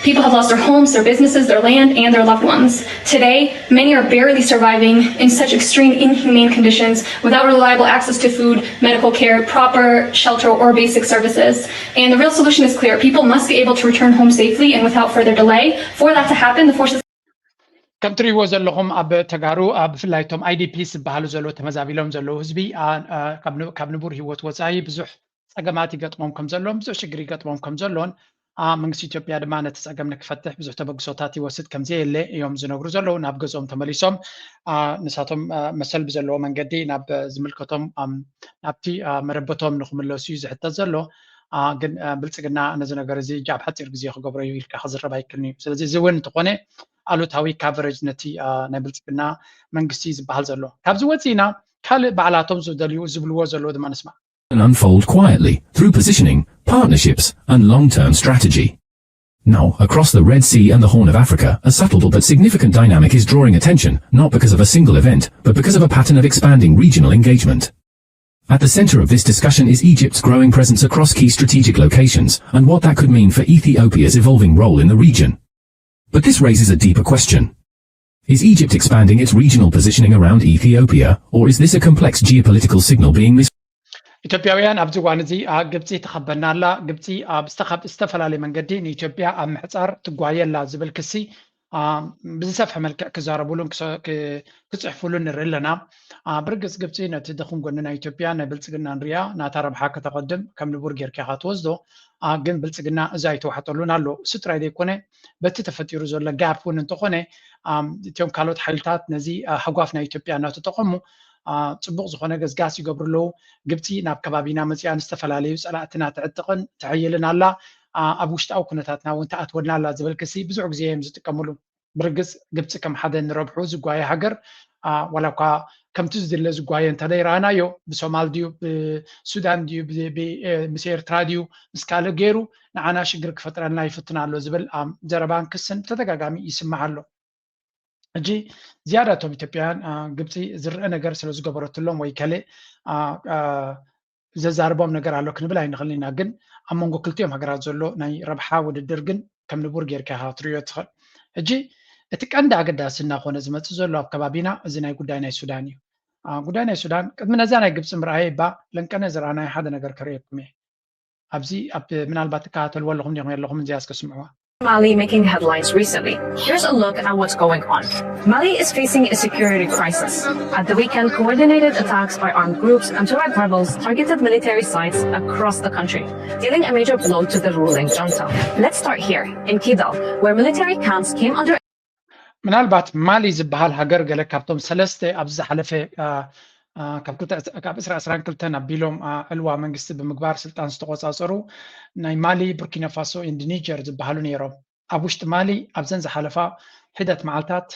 People have lost their homes, their businesses, their land, and their loved ones. Today, many are barely surviving in such extreme, inhumane conditions without reliable access to food, medical care, proper shelter, or basic services. And the real solution is clear. People must be able to return home safely and without further delay. For that to happen, the forces ከም ትሪእዎ ዘለኹም ኣብ ተጋሩ ብፍላይ እቶም IDPs ዝበሃሉ ዘለዉ ተመዛቢሎም ዘለዉ ህዝቢ ካብ ንቡር ህይወት ወፃኢ ብዙሕ ፀገማት ይገጥሞም ከም ዘለውን ብዙሕ ሽግር ይገጥሞም ከም ዘለውን መንግስቲ ኢትዮጵያ ድማ ነቲ ፀገም ንክፈትሕ ብዙሕ ተበግሶታት ይወስድ ከም ዘየለ እዮም ዝነግሩ ዘለዉ። ናብ ገዝኦም ተመሊሶም ንሳቶም መሰል ብዘለዎ መንገዲ ናብ ዝምልከቶም ናብቲ መረበቶም ንክምለሱ እዩ ዝሕተት ዘሎ። ግን ብልፅግና ነዚ ነገር እዚ ኣብ ሓፂር ግዜ ክገብሮ እዩ ኢልካ ክዝረብ ኣይክልን እዩ። ስለዚ እዚ እውን እንተኾነ ኣሉታዊ coverage ነቲ ናይ ብልፅግና መንግስቲ ዝበሃል ዘሎ። ካብዚ ወፂእና ካልእ ባዕላቶም ዝደልዩ ዝብልዎ ዘለዉ ድማ ንስማዕ። and unfold quietly through positioning, partnerships, and long term strategy. Now, across the Red Sea and the Horn of Africa, a subtle but significant dynamic is drawing attention, not because of a single event, but because of a pattern of expanding regional engagement. At the center of this discussion is Egypt's growing presence across key strategic locations and what that could mean for Ethiopia's evolving role in the region. But this raises a deeper question. Is Egypt expanding its regional positioning around Ethiopia, or is this a complex geopolitical signal being mis- ኢትዮጵያውያን ኣብዚ እዋን እዚ ግብፂ ትኸበና ኣላ። ግብፂ ኣብ ዝተፈላለዩ መንገዲ ንኢትዮጵያ ኣብ ምሕፃር ትጓየ ኣላ ዝብል ክሲ ብዝሰፍሐ መልክዕ ክዛረብሉን ክፅሕፍሉን ንርኢ ኣለና። ብርግፅ ግብፂ ነቲ ድኹም ጎኒ ናይ ኢትዮጵያ ናይ ብልፅግና ንሪኣ ናታ ረብሓ ከተቐድም ከም ንቡር ጌርካ ኢኻ ትወስዶ። ግን ብልፅግና እዚ ኣይተዋሕጠሉን ኣሎ። እሱ ጥራይ ዘይኮነ በቲ ተፈጢሩ ዘሎ ጋፕ እውን እንተኾነ እቶም ካልኦት ሓይልታት ነዚ ሃጓፍ ናይ ኢትዮጵያ እናተጠቐሙ ፅቡቕ ዝኾነ ገስጋስ ይገብሩ ኣለዉ። ግብፂ ናብ ከባቢና መፂኣ ንዝተፈላለዩ ፀላእትና ትዕጥቕን ትሕይልን ኣላ። ኣብ ውሽጣዊ ኩነታትና እውን ትኣትወልና ኣላ ዝብል ክሲ ብዙሕ ግዜ እዮም ዝጥቀምሉ። ብርግፅ ግብፂ ከም ሓደ ንረብሑ ዝጓየ ሃገር ዋላ እኳ ከምቲ ዝድለ ዝጓየ እንተዘይረኣናዮ ብሶማል ድዩ ብሱዳን ድዩ ምስ ኤርትራ ድዩ ምስ ካልእ ገይሩ ንዓና ሽግር ክፈጥረልና ይፍትን ኣሎ ዝብል ዘረባን ክስን ብተደጋጋሚ ይስማዕ ኣሎ። ሕጂ ዝያዳ እቶም ኢትዮጵያውያን ግብፂ ዝረአ ነገር ስለ ዝገበረትሎም ወይ ካልእ ዘዛርቦም ነገር ኣሎ ክንብል ኣይንኽእልን ኢና። ግን ኣብ መንጎ ክልቲኦም ሃገራት ዘሎ ናይ ረብሓ ውድድር ግን ከም ንቡር ጌርካ ኢኻ ክትርእዮ ትኽእል። ሕጂ እቲ ቀንዲ ኣገዳሲ እናኾነ ዝመፅእ ዘሎ ኣብ ከባቢና እዚ ናይ ጉዳይ ናይ ሱዳን እዩ። ጉዳይ ናይ ሱዳን ቅድሚ ነዛ ናይ ግብፂ ምርኣየ እባ ለንቀነ ዝረኣናዮ ሓደ ነገር ከርእየኩም እየ። ኣብዚ ኣብ ምናልባት ትከታተልዎ ኣለኹም ዲኹም የለኹም እዚኣ እስከ ስምዕዋ። Mali making headlines recently. Here's a look at what's going on. Mali is facing a security crisis. At the weekend, coordinated attacks by armed groups and Tuareg rebels targeted military sites across the country, dealing a major blow to the ruling junta. Let's start here, in Kidal, where military camps came under ምናልባት ማሊ ዝበሃል ሃገር ገለ ካብቶም ሰለስተ ኣብዚ ዝሓለፈ ካብ ዕስራ ዕስራን ክልተን ኣቢሎም ዕልዋ መንግስቲ ብምግባር ስልጣን ዝተቆፃፀሩ ናይ ማሊ፣ ቡርኪና ፋሶ፣ ኢንድ ኒጀር ዝበሃሉ ነይሮም። ኣብ ውሽጢ ማሊ ኣብዘን ዝሓለፋ ሒደት መዓልታት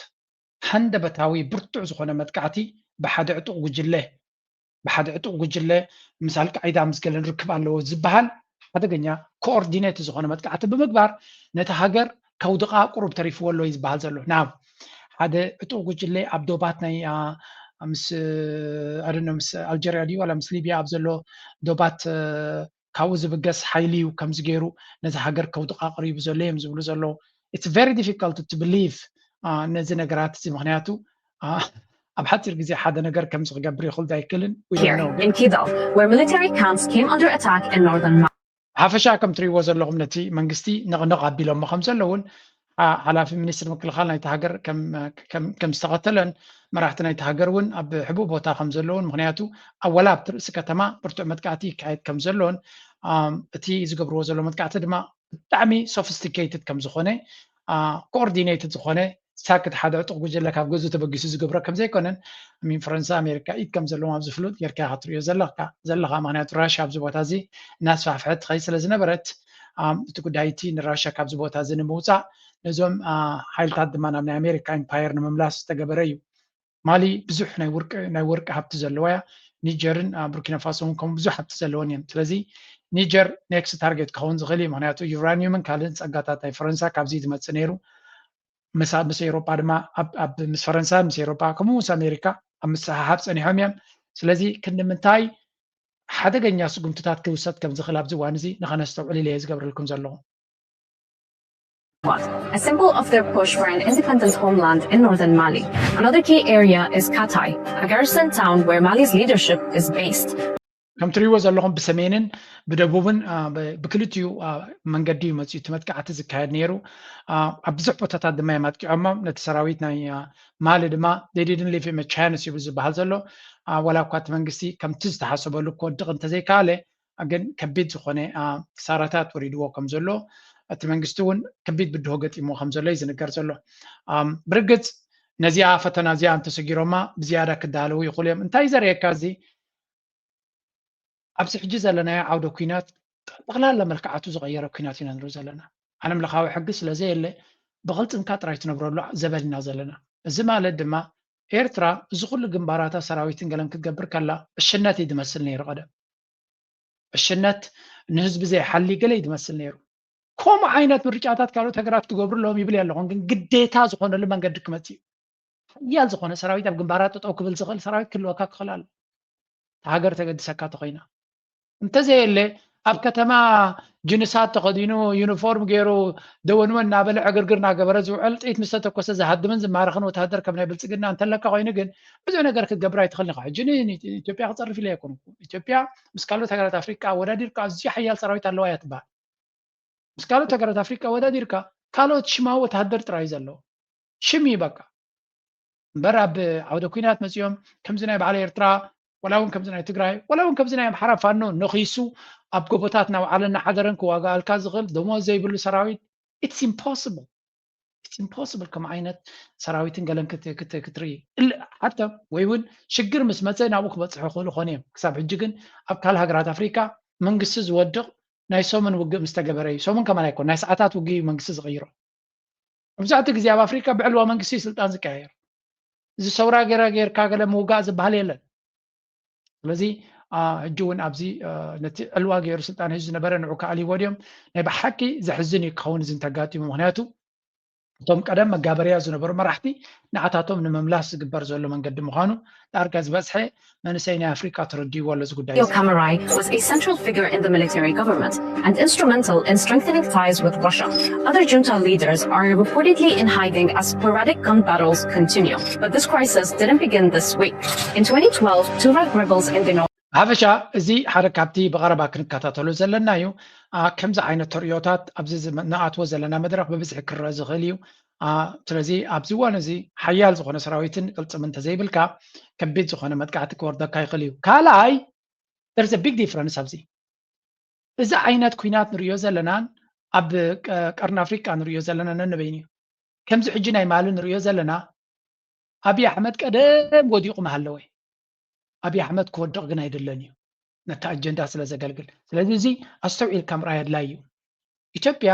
ሃንደበታዊ ብርቱዕ ዝኾነ መጥቃዕቲ ብሓደ ዕጡቕ ጉጅለ ብሓደ ዕጡቕ ጉጅለ ምስ ኣልቃዒዳ ምስ ገለን ርክብ ኣለዎ ዝበሃል ሓደገኛ ኮኦርዲኔት ዝኾነ መጥቃዕቲ ብምግባር ነቲ ሃገር ከውድቓ ቁሩብ ተሪፍዎ ኣሎ እዩ ዝበሃል ዘሎ። ናብ ሓደ ዕጡቕ ጉጅለ ኣብ ዶባት ናይ ምስ ኣደኖ ምስ ኣልጀርያ ድዩ ዋላ ምስ ሊብያ ኣብ ዘሎ ዶባት ካብኡ ዝብገስ ሓይሊ እዩ ከምዚ ገይሩ ነዚ ሃገር ከውድቓ ቀሪቡ ዘሎ እዮም ዝብሉ ዘለዉ። It's very difficult to believe ነዚ ነገራት እዚ ምክንያቱ ኣብ ሓፂር ግዜ ሓደ ነገር ከምዚ ክገብር ይኽእል ዶ ኣይክእልን in Kidal, where military camps came under attack in northern Mali. ሓፈሻ ከም ትሪእዎ ዘለኹም ነቲ መንግስቲ ነቕነቕ ኣቢሎሞ ከም ዘለውን ሓላፊ ሚኒስትር ምክልኻል ናይቲ ሃገር ከም ዝተቐተለን መራሕቲ ናይቲ ሃገር እውን ኣብ ሕቡእ ቦታ ከም ዘለውን ምክንያቱ ኣብ ወላ ኣብቲ ርእሲ ከተማ ብርቱዕ መጥቃዕቲ ይካየድ ከም ዘሎን እቲ ዝገብርዎ ዘሎ መጥቃዕቲ ድማ ብጣዕሚ sophisticated ከም ዝኾነ coordinated ዝኾነ ሳክት ሓደ ዕጡቕ ጉጅለ ካብ ገዝኡ ተበጊሱ ዝገብሮ ከም ዘይኮነን ሚን ፈረንሳ ኣሜሪካ ኢድ ከም ዘለዎም ኣብዚ ፍሉጥ ጌርካ ኢኻ ትሪኦ ዘለኻ ዘለኻ ምክንያቱ ራሽያ ኣብዚ ቦታ እዚ እናስፋሕፍሐት ትኸይድ ስለ ዝነበረት እቲ ጉዳይ እቲ ንራሽያ ካብዚ ቦታ እዚ ንምውፃእ ነዞም ሓይልታት ድማ ናብ ናይ ኣሜሪካ ኢምፓየር ንምምላስ ዝተገበረ እዩ። ማሊ ብዙሕ ናይ ወርቂ ናይ ወርቂ ሃብቲ ዘለዋ እያ። ኒጀርን ቡርኪና ፋሶ እውን ከምኡ ብዙሕ ሃብቲ ዘለወን እየን። ስለዚ ኒጀር ኔክስት ታርጌት ክኸውን ዝኽእል እዩ። ምክንያቱ ዩራኒየምን ካልእን ፀጋታት ናይ ፈረንሳ ካብዚ ዝመፅእ ነይሩ። ምስ ምስ ኤውሮጳ ድማ ኣብ ኣብ ምስ ፈረንሳ ምስ ኤውሮጳ ከምኡ ምስ ኣሜሪካ ኣብ ምስሕሓብ ፀኒሖም እዮም። ስለዚ ክንዲ ምንታይ ሓደገኛ ስጉምትታት ክውሰድ ከም ዝኽእል ኣብዚ እዋን እዚ ንኸነስተውዕል ኢለ እየ ዝገብረልኩም ዘለኹ። But a symbol of their push for an independent homeland in northern Mali. Another key area is Katai, a garrison town where Mali's leadership is based. ከም ትሪእዎ ዘለኹም ብሰሜንን ብደቡብን ብክልቲኡ መንገዲ እዩ መፅኡ እቲ መጥቃዕቲ ዝካየድ ነይሩ። ኣብ ብዙሕ ቦታታት ድማ እዮም ኣጥቂዖሞም። ነቲ ሰራዊት ናይ ማሊ ድማ they didn't leave him a chance እዩ ዝበሃል ዘሎ። ዋላ እኳ እቲ መንግስቲ ከምቲ ዝተሓሰበሉ ክወድቕ እንተዘይከኣለ ግን ከቢድ ዝኾነ ክሳራታት ወሪድዎ ከም ዘሎ እቲ መንግስቲ እውን ከቢድ ብድሆ ገጢሞ ከም ዘሎ እዩ ዝንገር ዘሎ። ብርግፅ ነዚኣ ፈተና እዚኣ እንተሰጊሮማ ብዝያዳ ክዳለዉ ይኽእሉ እዮም። እንታይ ዘርእየካ እዚ ኣብዚ ሕጂ ዘለናዮ ዓውደ ኲናት ጠቕላላ መልክዓቱ ዝቐየረ ኲናት ኢና ንርኢ ዘለና። ዓለም ለኻዊ ሕጊ ስለ ዘየለ ብቕልፅምካ ጥራይ ትነብረሉ ዘበን ኢና ዘለና። እዚ ማለት ድማ ኤርትራ እዚ ኩሉ ግንባራታ ሰራዊትን ገለን ክትገብር ከላ ዕሽነት እዩ ዝመስል ነይሩ። ቀደም ዕሽነት ንህዝቢ ዘይሓሊ ገለ እዩ ዝመስል ነይሩ። ከምኡ ዓይነት ምርጫታት ካልኦት ሃገራት ክገብሩ ኣለዎም ይብል ኣለኹን፣ ግን ግዴታ ዝኾነሉ መንገዲ ክመፅእ እዩ። ሓያል ዝኾነ ሰራዊት ኣብ ግንባራት ጠጠው ክብል ዝኽእል ሰራዊት ክህልወካ ክኽእል ኣሎ። እታ ሃገር ተገድሰካ ተኾይና እንተዘየለ ኣብ ከተማ ጅንሳት ተኸዲኑ ዩኒፎርም ገይሩ ደወንወን እናበለ ዕግርግር እናገበረ ዝውዕል ጥይት ምስ ተተኮሰ ዝሃድምን ዝማረኽን ወታደር ከም ናይ ብልፅግና እንተለካ ኮይኑ ግን ብዙሕ ነገር ክትገብር ኣይትኽእልን ኢኻ። ሕጂ ንኢትዮጵያ ክፀርፍ ኢለ ኣይኮንኩ። ኢትዮጵያ ምስ ካልኦት ሃገራት ኣፍሪቃ ኣወዳዲርካ ኣዝዩ ሓያል ሰራዊት ኣለዋ እያ ትበሃል። ምስ ካልኦት ሃገራት ኣፍሪቃ ኣወዳዲርካ ካልኦት ሽማዊ ወታደር ጥራይ እዩ ዘለዎ። ሽም እዩ በቃ። እምበር ኣብ ዓውደ ኲናት መፂኦም ከምዚ ናይ በዓል ኤርትራ ዋላ እውን ከምዚ ናይ ትግራይ ዋላ እውን ከምዚ ናይ ኣምሓራ ፋኖ ነኺሱ ኣብ ጎቦታት እናወዓለ እናሓደረን ክዋጋኣልካ ዝኽእል ደሞዝ ዘይብሉ ሰራዊት it's impossible። It's impossible ከም ዓይነት ሰራዊትን ገለን ክትርኢ ሓተ ወይ እውን ሽግር ምስ መፀ ናብኡ ክበፅሑ ክኽእሉ ኾነ እዮም። ክሳብ ሕጂ ግን ኣብ ካልእ ሃገራት ኣፍሪካ መንግስቲ ዝወድቕ ናይ ሰሙን ውግእ ምስ ተገበረ እዩ። ሰሙን ከማን ኣይኮን ናይ ሰዓታት ውግእ እዩ መንግስቲ ዝቕይሮ። መብዛሕትኡ ግዜ ኣብ ኣፍሪካ ብዕልዋ መንግስቲ ስልጣን ዝቀያየር። እዚ ሰውራ ገይረ ጌርካ ገለ ምውጋእ ዝበሃል የለን። ስለዚ ሕጂ እውን ኣብዚ ነቲ ዕልዋ ገይሩ ስልጣን ሒዙ ዝነበረ ንዑ ክኣልይዎ ድዮም? ናይ ብሓቂ ዘሕዝን እዩ ክኸውን እዚ እንተጋጢሙ። ምክንያቱ እቶም ቀደም መጋበርያ ዝነበሩ መራሕቲ ንዓታቶም ንምምላስ ዝግበር ዘሎ መንገዲ ምዃኑ ዳርጋ ዝበዝሐ መንእሰይ ናይ ኣፍሪቃ ተረዲእዎ ኣሎ እዚ ጉዳይ። Kamarai was a central figure in the military government and instrumental in strengthening ties with Russia. Other junta leaders are reportedly in hiding as sporadic gun battles continue. But this crisis didn't begin this week. In twenty twelve, Tuareg rebels in the north ሓፈሻ እዚ ሓደ ካብቲ ብቐረባ ክንከታተሎ ዘለና እዩ። ከምዚ ዓይነት ተርእዮታት ኣብዚ ንኣትዎ ዘለና መድረኽ ብብዝሒ ክረአ ዝኽእል እዩ። ስለዚ ኣብዚ እዋን እዚ ሓያል ዝኾነ ሰራዊትን ቅልፅም እንተዘይብልካ ከቢድ ዝኾነ መጥቃዕቲ ክወርደካ ይኽእል እዩ። ካልኣይ there's a big difference ኣብዚ እዚ ዓይነት ኩናት ንሪኦ ዘለናን ኣብ ቀርኒ ኣፍሪቃ ንሪኦ ዘለና ነንበይኑ እዩ። ከምዚ ሕጂ ናይ ማሊ ንሪኦ ዘለና ኣብይ ኣሕመድ ቀደም ወዲቑ ምሃለወ ኣብይ ኣሕመድ ክወድቕ ግን ኣይደለን እዩ ነቲ ኣጀንዳ ስለ ዘገልግል። ስለዚ እዚ ኣስተውዒልካ ምርኣይ ኣድላይ እዩ። ኢትዮጵያ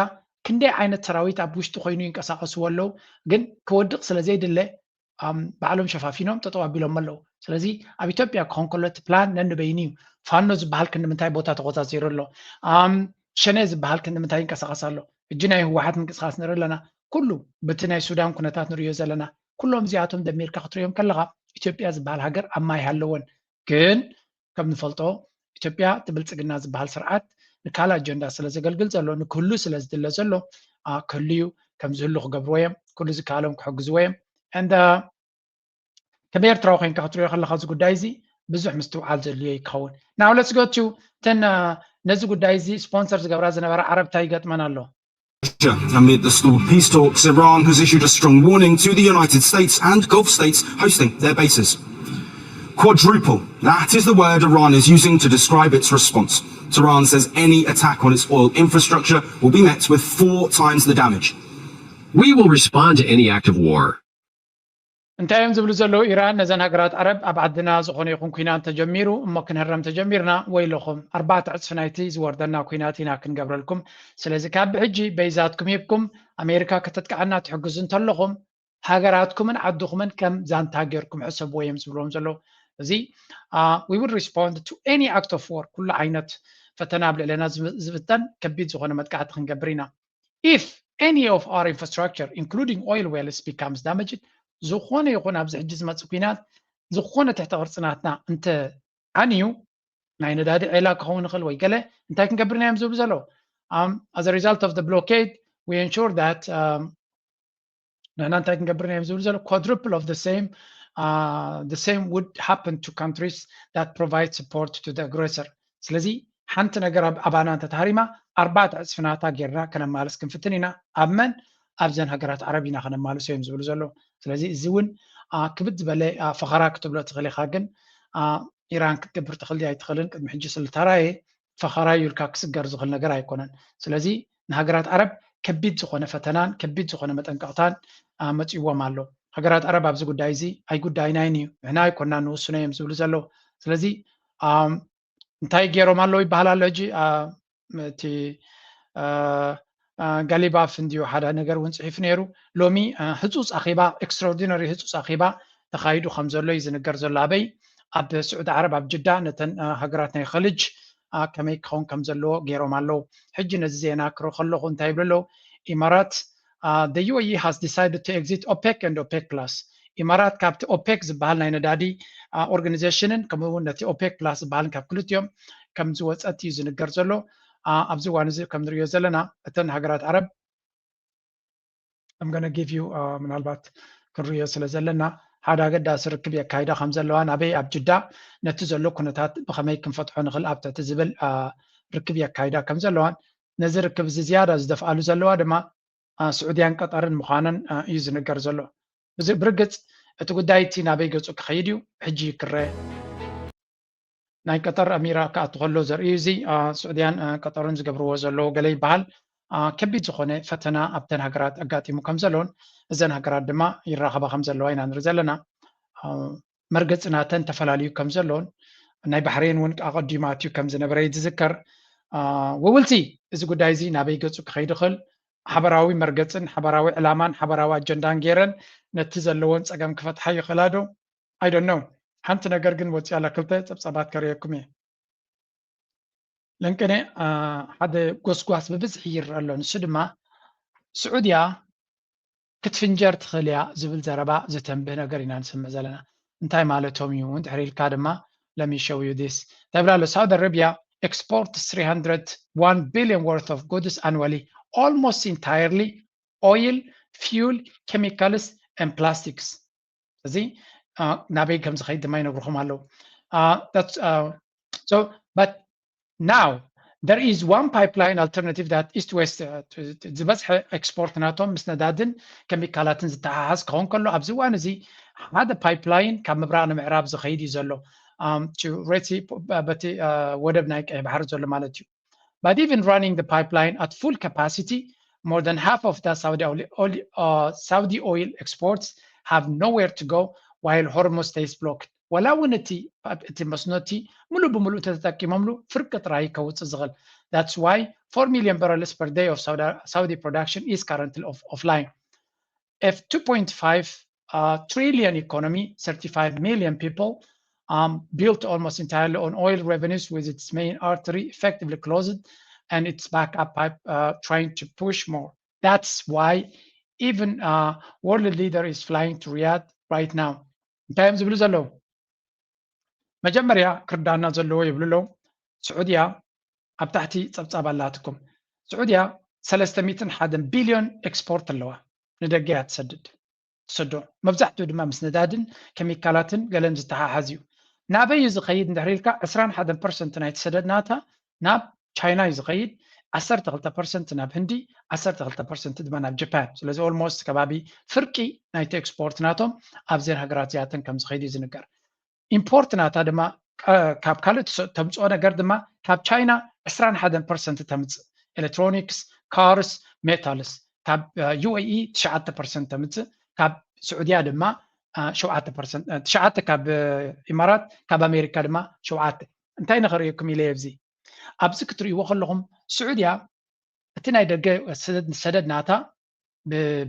ክንደይ ዓይነት ሰራዊት ኣብ ውሽጢ ኮይኑ ይንቀሳቐስዎ ኣለዉ፣ ግን ክወድቕ ስለ ዘይድለ ባዕሎም ሸፋፊኖም ጠጠው ኣቢሎም ኣለዉ። ስለዚ ኣብ ኢትዮጵያ ክኾን ከሎ እቲ ፕላን ነንበይኑ እዩ። ፋኖ ዝበሃል ክንዲ ምንታይ ቦታ ተቆፃፂሩ ኣሎ፣ ሸኔ ዝበሃል ክንዲ ምንታይ ይንቀሳቐስ ኣሎ። ሕጂ ናይ ህወሓት ምንቅስቃስ ንርኢ ኣለና። ኩሉ በቲ ናይ ሱዳን ኩነታት ንሪኦ ዘለና ኩሎም እዚኣቶም ደሚርካ ክትሪኦም ከለኻ ኢትዮጵያ ዝበሃል ሃገር ኣብ ማይ ሃለወን። ግን ከም ንፈልጦ ኢትዮጵያ እቲ ብልፅግና ዝበሃል ስርዓት ንካልእ ኣጀንዳ ስለ ዘገልግል ዘሎ ንክህሉ ስለ ዝድለ ዘሎ ክህሉ እዩ። ከም ዝህሉ ክገብርዎ እዮም። ኩሉ ዝከኣሎም ክሕግዝዎ እዮም። And ከም ኤርትራዊ ኮይንካ ክትሪኦ ከለካ እዚ ጉዳይ እዚ ብዙሕ ምስትውዓል ዘድልዮ ይከውን። Now let's go to እተን ነዚ ጉዳይ እዚ ስፖንሰር ዝገብራ ዝነበራ ዓረብ እንታይ ይገጥመን ኣሎ። Amid the stalled peace talks, Iran has issued a strong warning to the United States and Gulf states hosting their bases. Quadruple, that is the word Iran is using to describe its response. Tehran says any attack on its oil infrastructure will be met with four times the damage. We will respond to any act of war. እንታይ እዮም ዝብሉ ዘለዉ? ኢራን ነዘን ሃገራት ዓረብ ኣብ ዓድና ዝኾነ ይኹን ኩናት ተጀሚሩ እሞ ክንህረም ተጀሚርና ወይለኹም ኣርባዕተ ዕፅፊ ናይቲ ዝወርደና ኩናት ኢና ክንገብረልኩም። ስለዚ ካብ ብሕጂ በይዛትኩም ሂብኩም ኣሜሪካ ከተጥቅዓና ትሕግዙ እንተለኹም ሃገራትኩምን ዓድኹምን ከም ዛንታ ጌርኩም ሕሰብዎ እዮም ዝብልዎም ዘለዉ። እዚ we will respond to any act of war ኩሉ ዓይነት ፈተና ኣብ ልዕለና ዝብተን ከቢድ ዝኾነ መጥቃዕቲ ክንገብር ኢና። If any of our infrastructure including oil wells becomes damaged ዝኾነ ይኹን ኣብዚ ሕጂ ዝመፅእ ኩናት ዝኾነ ትሕተ ቅርፂ ናትና እንተ ዓንዩ ናይ ነዳዲ ዒላ ክኸውን ይኽእል ወይ ገለ እንታይ ክንገብር ኢና እዮም ዝብሉ ዘለዉ። As a result of the blockade we ensure that ንሕና እንታይ ክንገብር እዮም ዝብል ዘሎ quadruple of the same the same would happen to countries that provide support to the aggressor። ስለዚ ሓንቲ ነገር ኣባና እንተተሃሪማ ኣርባዕተ ዕፅፊ ናታ ጌርና ከነማልስ ክንፍትን ኢና። ኣብ መን? ኣብዘን ሃገራት ዓረብ ኢና ከነማልሶ እዮም ዝብሉ ዘለዉ። ስለዚ እዚ እውን ክብድ ዝበለ ፈኸራ ክትብሎ ትኽእል ኢኻ፣ ግን ኢራን ክትገብር ትኽእል ኣይትኽእልን ቅድሚ ሕጂ ስለተራየ ፈኸራ እዩ ኢልካ ክስገር ዝኽእል ነገር ኣይኮነን። ስለዚ ንሃገራት ዓረብ ከቢድ ዝኾነ ፈተናን ከቢድ ዝኾነ መጠንቀቕታን መፂዎም ኣሎ። ሃገራት ዓረብ ኣብዚ ጉዳይ እዚ ኣይጉዳይናይን እዩ፣ ንሕና ኣይኮንና ንውስኖ እዮም ዝብሉ ዘለዉ። ስለዚ እንታይ ገይሮም ኣለዉ ይበሃል ኣሎ። ሕጂ እቲ ጋሊባፍ እንድዩ ሓደ ነገር እውን ፅሒፉ ነይሩ። ሎሚ ህፁፅ ኣኼባ፣ extraordinary ህፁፅ ኣኼባ ተኻይዱ ከም ዘሎ እዩ ዝንገር ዘሎ። ኣበይ? ኣብ ስዑዲ ዓረብ ኣብ ጅዳ ነተን ሃገራት ናይ ኸልጅ ከመይ ክኸውን ከም ዘለዎ ገይሮም ኣለዉ። ሕጂ ነዚ ዜና ክርኢ ከለኹ እንታይ ይብሉ ኣለዉ? ኢማራት the U A E has decided to exit OPEC and OPEC plus። ኢማራት ካብቲ ኦፔክ ዝበሃል ናይ ነዳዲ ኦርጋኒዜሽንን ከምኡ እውን ነቲ ኦፔክ ፕላስ ዝበሃልን ካብ ክልቲኦም ከም ዝወፀት እዩ ዝንገር ዘሎ። ኣብዚ እዋን እዚ ከም ንሪኦ ዘለና እተን ሃገራት ዓረብ I'm gonna give you ምናልባት ክንሪኦ ስለ ዘለና ሓደ ኣገዳሲ ርክብ የካይዳ ከም ዘለዋን ኣበይ ኣብ ጅዳ ነቲ ዘሎ ኩነታት ብኸመይ ክንፈትሖ ንኽእል ኣብ ትሕቲ ዝብል ርክብ የካይዳ ከም ዘለዋን ነዚ ርክብ እዚ ዝያዳ ዝደፍኣሉ ዘለዋ ድማ ስዑድያን ቀጠርን ምዃነን እዩ ዝንገር ዘሎ። ብርግፅ እቲ ጉዳይ እቲ ናበይ ገፁ ክኸይድ እዩ ሕጂ ክረአ። ናይ ቀጠር ኣሚራ ክኣቱ ከሎ ዘርእዩ እዚ ስዑድያን ቀጠርን ዝገብርዎ ዘለዉ ገለ ይበሃል ከቢድ ዝኾነ ፈተና ኣብተን ሃገራት ኣጋጢሙ ከም ዘለውን እዘን ሃገራት ድማ ይራኸባ ከም ዘለዋ ኢና ንርኢ ዘለና። መርገፂ ናተን ተፈላለዩ ከም ዘለውን ናይ ባሕሬን እውን ኣቐዲሙ ኣትዩ ከም ዝነበረ እዩ ዝዝከር። We will see እዚ ጉዳይ እዚ ናበይ ገፁ ክኸይድ ይኽእል። ሓበራዊ መርገፅን ሓበራዊ ዕላማን ሓበራዊ ኣጀንዳን ገይረን ነቲ ዘለዎን ፀገም ክፈትሓ ይኽእላ ዶ? I don't know። ሓንቲ ነገር ግን ወፂኣ ኣላ፣ ክልተ ፀብፃባት ከርእየኩም እየ። ለንቅነ ሓደ ጎስጓስ ብብዝሒ ይረአ ኣሎ። ንሱ ድማ ስዑድያ ክትፍንጀር ትኽእል እያ ዝብል ዘረባ ዘተንብህ ነገር ኢና ንሰምዕ ዘለና። እንታይ ማለቶም እዩ? እንድሕር ኢልካ ድማ let me show you this። እንታይ ይብል ኣሎ? Saudi Arabia exports three hundred one billion worth of goods annually, almost entirely oil, fuel, chemicals and plastics። እዚ ናበይ ከም ዝኸይድ ድማ ይነግርኹም ኣለዉ። So but now there is one pipeline alternative that east west ዝበዝሐ ኤክስፖርት ናቶም ምስ ነዳድን ኬሚካላትን ዝተሓሓዝ ክኸውን ከሎ ኣብዚ እዋን እዚ ሓደ ፓይፕላይን ካብ ምብራቕ ንምዕራብ ዝኸይድ እዩ ዘሎ። በቲ ወደብ ናይ ቀይ ባሕሪ ዘሎ ማለት እዩ። But even running the pipeline at full capacity, more than half of the Saudi oil, oil, uh, Saudi oil exports have nowhere to go while Hormuz stays blocked. ወላ እውን እቲ እቲ መስኖ እቲ ሙሉእ ብሙሉእ እንተተጠቂሞምሉ ፍርቂ ጥራይ ከውፅእ ዝኽእል። That's why four million barrels per day of Saudi, Saudi production is currently off, offline. A two point five uh, trillion economy, thirty-five million people, um, built almost entirely on oil revenues, with its main artery effectively closed and its backup pipe uh, trying to push more. That's why even uh, world leader is flying to Riyadh right now. እንታይ እዮም ዝብሉ ዘለዉ? መጀመርያ ክርዳና ዘለዎ ይብሉ ኣለዉ። ስዑድያ ኣብ ታሕቲ ጸብጻብ ኣላትኩም። ስዑድያ ሰለስተ ሚእትን ሓደን ቢልዮን ኤክስፖርት ኣለዋ፣ ንደገ እያ ትሰድድ ትሰዶ። መብዛሕትኡ ድማ ምስ ነዳድን ኬሚካላትን ገለን ዝተሓሓዝ እዩ። ናበይ እዩ ዝኸይድ እንድሕር ኢልካ፣ ዕስራን ሓደን ፐርሰንት ናይቲ ሰደድ ናታ ናብ ቻይና እዩ ዝኸይድ፣ ዓሰርተ ክልተ ፐርሰንት ናብ ህንዲ፣ ዓሰርተ ክልተ ፐርሰንት ድማ ናብ ጃፓን። ስለዚ ኦልሞስት ከባቢ ፍርቂ ናይቲ ኤክስፖርት ናቶም ኣብዘን ሃገራት እዚኣተን ከም ዝኸይድ እዩ ዝንገር። ኢምፖርት ናታ ድማ ካብ ካልእ ተምፅኦ ነገር ድማ ካብ ቻይና ዕስራን ሓደን ፐርሰንት ተምፅእ፣ ኤሌክትሮኒክስ፣ ካርስ፣ ሜታልስ። ካብ ዩ ኤ ኢ ትሽዓተ ፐርሰንት ተምፅእ፣ ካብ ስዑድያ ድማ ሸውዓተ ፐርሰንት፣ ትሽዓተ ካብ ኢማራት፣ ካብ ኣሜሪካ ድማ ሸውዓተ። እንታይ ንኸርእየኩም ኢለ ኣብዚ ኣብዚ ክትርእይዎ ከለኹም ስዑድያ እቲ ናይ ደገ ሰደድ ናታ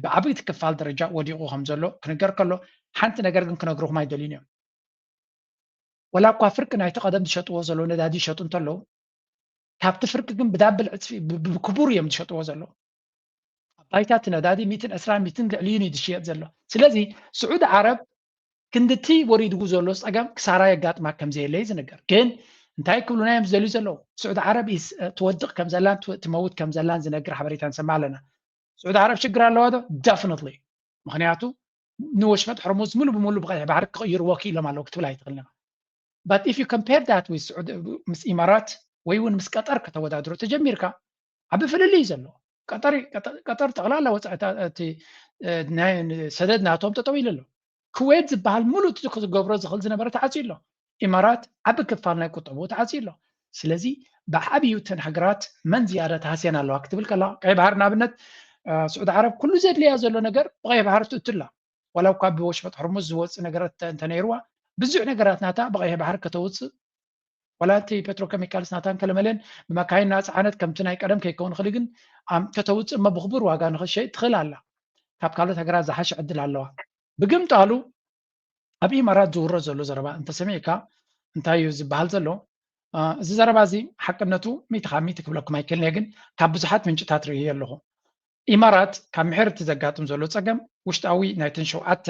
ብዓበይቲ ክፋል ደረጃ ወዲቑ ከም ዘሎ ክንገር ከሎ ሓንቲ ነገር ግን ክነግርኹም ኣይደልዩን እዮም። ወላ እኳ ፍርቂ ናይቲ ቀደም ዝሸጥዎ ዘለዉ ነዳዲ ይሸጡ እንተለዉ ካብቲ ፍርቂ ግን ብዳብል ዕፅፊ ብክቡር እዮም ዝሸጥዎ ዘለዉ። ኣብ ባይታ እቲ ነዳዲ ሚእትን ዕስራን ሚእትን ልዕሊኡን እዩ ዝሽየጥ ዘሎ። ስለዚ ስዑዲ ዓረብ ክንድቲ ወሪድዎ ዘሎ ፀገም ክሳራ የጋጥማ ከም ዘየለ እዩ ዝንገር። ግን እንታይ ክብሉና እዮም ዝደልዩ ዘለዉ? ስዑዲ ዓረብ ትወድቕ ከም ዘላን ትመውት ከም ዘላን ዝነግር ሓበሬታ ንሰምዕ ኣለና። ስዑዲ ዓረብ ሽግር ኣለዋ ዶ? Definitely። ምክንያቱ ንወሽመጥ ሕርሙዝ ሙሉ ብሙሉ ብቀይሕ ባሕሪ ክቕይርዎ ክኢሎም ኣለዉ ክትብል ኣይትኽእልን። But if you compare that with ስዑዲ ምስ ኢማራት ወይ እውን ምስ ቀጠር ከተወዳድሮ ተጀሚርካ ዓቢ ፍልልይ እዩ ዘሎ። ቀጠር ጠቕላላ ወፃኢ ሰደድ ናቶም ጠጠው ኢሉ ኣሎ። ኩዌት ዝበሃል ሙሉእ እቲ ክገብሮ ዝኽእል ዝነበረ ተዓፅዩ ኣሎ። ኢማራት ዓቢ ክፋል ናይ ቁጠቡ ተዓፅዩ ኣሎ። ስለዚ ብዓብዩ እተን ሃገራት መን ዝያዳ ተሃስየን ኣለዋ ክትብል ከላ ቀይ ባሕሪ ንኣብነት ስዑዲ ዓረብ ኩሉ ዘድልያ ዘሎ ነገር ብቀይ ባሕሪ ትእትላ ዋላ እኳ ብወሽመጥ ሕርሙዝ ዝወፅእ ነገራት እንተነይርዋ ብዙሕ ነገራት ናታ ብቀይ ባሕሪ ከተውፅእ ዋላ እቲ ፔትሮኬሚካልስ ናታን ከለመለን ብመካይን ናፅዓነት ከምቲ ናይ ቀደም ከይከውን ክእል ግን ከተውፅእ እሞ ብክቡር ዋጋ ንክሸይጥ ትኽእል ኣላ። ካብ ካልኦት ሃገራት ዝሓሸ ዕድል ኣለዋ። ብግምጣሉ ኣብ ኢማራት ዝውረ ዘሎ ዘረባ እንተሰሚዕካ እንታይ እዩ ዝበሃል ዘሎ? እዚ ዘረባ እዚ ሓቅነቱ ሚእቲ ካብ ሚእቲ ክብለኩም ኣይክእልን እየ፣ ግን ካብ ብዙሓት ምንጭታት ርእየ ኣለኹ። ኢማራት ካብ ምሕርቲ ዘጋጥም ዘሎ ፀገም ውሽጣዊ ናይተን ሸውዓተ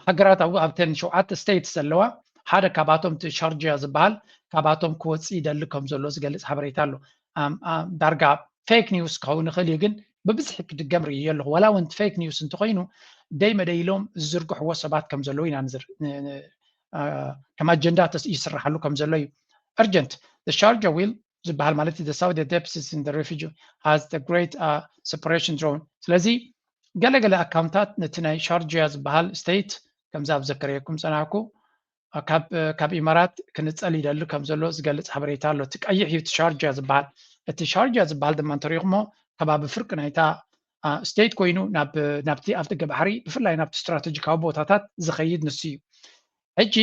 ሃገራት ኣብተን ሸውዓተ ስቴትስ ዘለዋ ሓደ ካብኣቶም እቲ ሻርጂያ ዝበሃል ካብኣቶም ክወፅእ ይደሊ ከም ዘሎ ዝገልፅ ሓበሬታ ኣሎ። ዳርጋ ፌክ ኒውስ ክኸውን ይኽእል እዩ፣ ግን ብብዝሒ ክድገም ርእየ ኣለኹ። ዋላ እውን ፌክ ኒውስ እንተኮይኑ ደይ መደይ ኢሎም ዝዝርግሕዎ ሰባት ከም ዘለዉ ኢና ከም ኣጀንዳ ይስራሓሉ ከም ዘሎ እዩ። Urgent, the Sharjah will ዝበሃል ማለት the Saudi deficit in the refugee has the great separation drone። ስለዚ ገለገለ ኣካውንታት ነቲ ናይ ሻርጂያ ዝበሃል ስቴት ከምዚ ኣብ ዘከረየኩም ፀናሕኩ ካብ ኢማራት ክንፀል ይደሊ ከም ዘሎ ዝገልፅ ሓበሬታ ኣሎ። እቲ ቀይሕ እዩ እቲ ሻርጃ ዝበሃል። እቲ ሻርጃ ዝበሃል ድማ እንተሪኢኹሞ ከባቢ ፍርቂ ናይታ ስቴት ኮይኑ ናብቲ ኣብ ደገ ባሕሪ ብፍላይ ናብቲ ስትራቴጂካዊ ቦታታት ዝኸይድ ንሱ እዩ። ሕጂ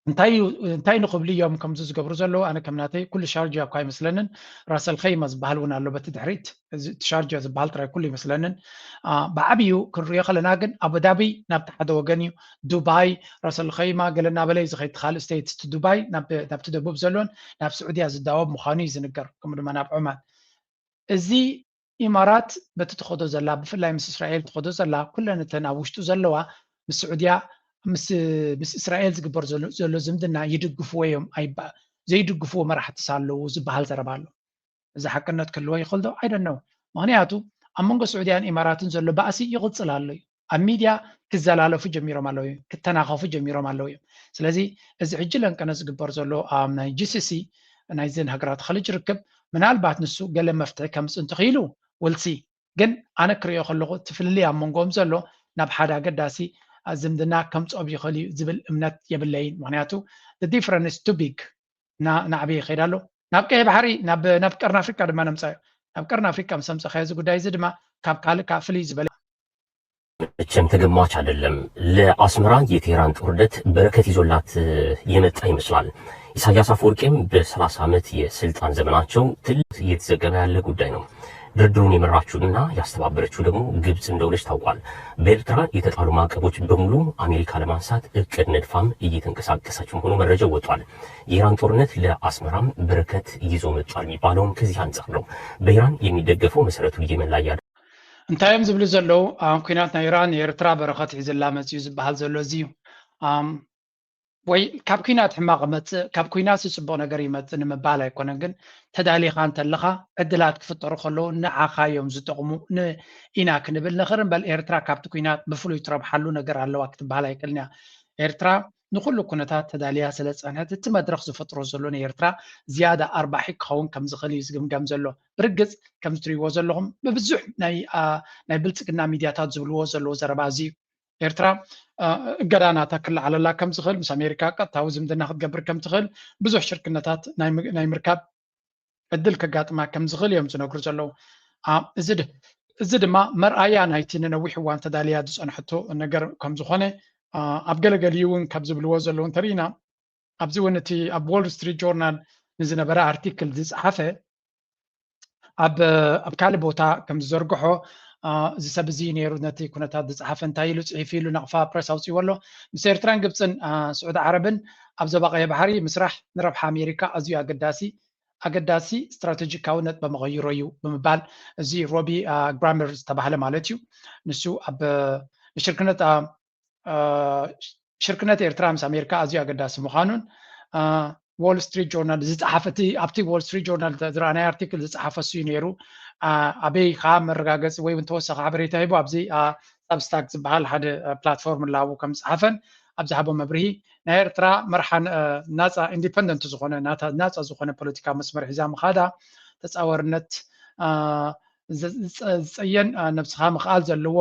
እንታይ ንክብሉ እዮም ከምዚ ዝገብሩ ዘለዉ? ኣነ ከም ናተይ ኩሉ ሻርጃ እኳ ኣይመስለንን። ራሰል ኸይማ ዝበሃል እውን ኣሎ በቲ ድሕሪት። እቲ ሻርጃ ዝበሃል ጥራይ ኩሉ ይመስለንን። ብዓብዩ ክንሪኦ ከለና ግን ኣቡዳቢ ናብቲ ሓደ ወገን እዩ። ዱባይ፣ ራሰል ኸይማ ገለ እናበለ እዩ ዝኸይድ። ካልእ ስቴትስ ዱባይ ናብቲ ደቡብ ዘሎን ናብ ስዑድያ ዝዳወብ ምዃኑ እዩ ዝንገር። ከምኡ ድማ ናብ ዑማን። እዚ ኢማራት በቲ ትኸዶ ዘላ ብፍላይ ምስ እስራኤል ትኸዶ ዘላ ኩለን እተን ኣብ ውሽጡ ዘለዋ ምስ ስዑድያ ምስ እስራኤል ዝግበር ዘሎ ዝምድና ይድግፍዎ እዮም ኣይበሃል። ዘይድግፍዎ መራሕትስ ኣለዉ ዝበሃል ዘረባ ኣሎ። እዚ ሓቅነት ክህልዎ ይኽእል ዶ? I don't know። ምኽንያቱ ኣብ መንጎ ስዑድያን ኢማራትን ዘሎ ባእሲ ይቕፅል ኣሎ እዩ። ኣብ ሚድያ ክዘላለፉ ጀሚሮም ኣለዉ እዮም፣ ክተናኸፉ ጀሚሮም ኣለዉ እዮም። ስለዚ እዚ ሕጂ ለንቀነ ዝግበር ዘሎ ኣብ ናይ ጂሲሲ ናይዘን ሃገራት ኸሊጅ ርክብ ምናልባት ንሱ ገለ መፍትሒ ከምፅእ እንተኽኢሉ ውልሲ ግን ኣነ ክሪኦ ከለኹ እቲ ፍልልይ ኣብ መንጎኦም ዘሎ ናብ ሓደ ኣገዳሲ ዝምድና ከምፅኦም ይኽእል እዩ ዝብል እምነት የብለይን። ምክንያቱ difference too big ናዕበየ ይኸይድ ኣሎ። ናብ ቀይሕ ባሕሪ ናብ ቀርኒ ኣፍሪካ ድማ ነምፃዮ። ናብ ቀርኒ ኣፍሪካ ምስ ኣምፀኻዮ እዚ ጉዳይ እዚ ድማ ካብ ካልእ ከዓ ፍልይ ዝበለ መቸም ተገማች አይደለም። ለአስመራ የቴህራን ጦርነት በረከት ይዞላት የመጣ ይመስላል። ኢሳያስ አፈወርቂም በ30 ዓመት የስልጣን ዘመናቸው ትልቅ እየተዘገበ ያለ ጉዳይ ነው። ድርድሩን የመራችውና ያስተባበረችው ደግሞ ግብጽ እንደሆነች ታውቋል። በኤርትራ የተጣሉ ማዕቀቦች በሙሉ አሜሪካ ለማንሳት እቅድ ነድፋም እየተንቀሳቀሰች መሆኑ መረጃው ወጥቷል። የኢራን ጦርነት ለአስመራም በረከት ይዞ መጥቷል የሚባለውም ከዚህ አንጻር ነው። በኢራን የሚደገፈው መሰረቱ የመን ላይ ያለ እንታይ እዮም ዝብሉ ዘለዉ? ኣብ ኩናት ናይ ኢራን ንኤርትራ በረኸት ሒዝላ መፅዩ ዝበሃል ዘሎ እዚ እዩ። ወይ ካብ ኩናት ሕማቕ መፅእ ካብ ኩናት ዝፅቡቕ ነገር ይመፅእ ንምባል ኣይኮነን፣ ግን ተዳሊኻ እንተለኻ ዕድላት ክፍጠሩ ከለዉ ንዓኻ እዮም ዝጠቕሙ ኢና ክንብል ንኽር እምበል ኤርትራ ካብቲ ኩናት ብፍሉይ ትረብሓሉ ነገር ኣለዋ ክትበሃል ኣይክእልን እያ። ኤርትራ ንኩሉ ኩነታት ተዳልያ ስለ ዝፀንሐት እቲ መድረኽ ዝፈጥሮ ዘሎ ንኤርትራ ዝያዳ ኣርባሒ ክኸውን ከም ዝኽእል እዩ ዝግምገም ዘሎ። ብርግፅ ከምዚ ትሪእዎ ዘለኹም ብብዙሕ ናይ ብልፅግና ሚድያታት ዝብልዎ ዘለዉ ዘረባ እዚ እዩ። ኤርትራ እገዳ ናታ ክለዓለላ ከም ዝኽእል ምስ ኣሜሪካ ቀጥታዊ ዝምድና ክትገብር ከም ትኽእል ብዙሕ ሽርክነታት ናይ ምርካብ ዕድል ከጋጥማ ከም ዝኽእል እዮም ዝነግሩ ዘለዉ። እዚ ድማ መርኣያ ናይቲ ንነዊሕ እዋን ተዳልያ ዝፀንሐቶ ነገር ከም ዝኾነ ኣብ ገለገሊኡ እውን ካብ ዝብልዎ ዘለዉ እንተርኢና ኣብዚ እውን እቲ ኣብ ዎል ስትሪት ጆርናል ንዝነበረ ኣርቲክል ዝፀሓፈ ኣብ ካልእ ቦታ ከም ዝዘርግሖ እዚ ሰብ እዚ ነይሩ ነቲ ኩነታት ዝፀሓፈ እንታይ ኢሉ ፅሒፉ ኢሉ ናቕፋ ፕረስ ኣውፅዎ ኣሎ። ምስ ኤርትራን ግብፅን ስዑዲ ዓረብን ኣብ ዞባ ቀይሕ ባሕሪ ምስራሕ ንረብሓ ኣሜሪካ ኣዝዩ ኣገዳሲ ኣገዳሲ ስትራቴጂካዊ ነጥበ መቐይሮ እዩ ብምባል እዚ ሮቢ ግራመር ዝተባህለ ማለት እዩ ንሱ ኣብ ሽርክነት ሽርክነት ኤርትራ ምስ ኣሜሪካ ኣዝዩ ኣገዳሲ ምዃኑን ዎል ስትሪት ጆርናል ዝፀሓፈ እቲ ኣብቲ ዎል ስትሪት ጆርናል ዝረኣናይ ኣርቲክል ዝፀሓፈ እሱ እዩ ነይሩ። ኣበይ ከዓ መረጋገፂ ወይ እውን ተወሳኺ ሓበሬታ ሂቡ ኣብዚ ሳብስታክ ዝበሃል ሓደ ፕላትፎርም ላቡ ከም ዝፀሓፈን ኣብ ዝሃቦ መብርሂ ናይ ኤርትራ መርሓን ናፃ ኢንዲፐንደንት ዝኾነ ናፃ ዝኾነ ፖለቲካ መስመር ሒዛ ምኻዳ ተፃወርነት ዝፀየን ነብስኻ ምኽኣል ዘለዎ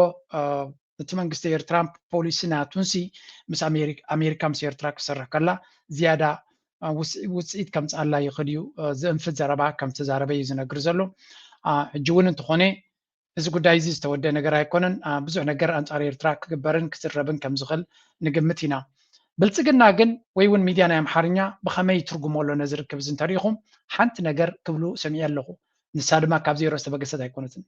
እቲ መንግስቲ ኤርትራን ፖሊሲ ናቱንሲ ምስ ኣሜሪካ ምስ ኤርትራ ክሰርሕ ከላ ዝያዳ ውፅኢት ከምፅኣላ ይኽእል እዩ ዝእንፍት ዘረባ ከም ተዛረበ እዩ ዝነግር ዘሎ። ሕጂ እውን እንተኾነ እዚ ጉዳይ እዚ ዝተወደ ነገር ኣይኮነን። ብዙሕ ነገር ኣንፃር ኤርትራ ክግበርን ክዝረብን ከም ዝኽእል ንግምት ኢና። ብልፅግና ግን ወይ እውን ሚድያ ናይ ኣምሓርኛ ብኸመይ ትርጉሞ ኣሎ ነዚ ርክብ እዚ እንተሪኢኹም ሓንቲ ነገር ክብሉ ሰሚዐ ኣለኹ። ንሳ ድማ ካብ ዜሮ ዝተበገሰት ኣይኮነትን።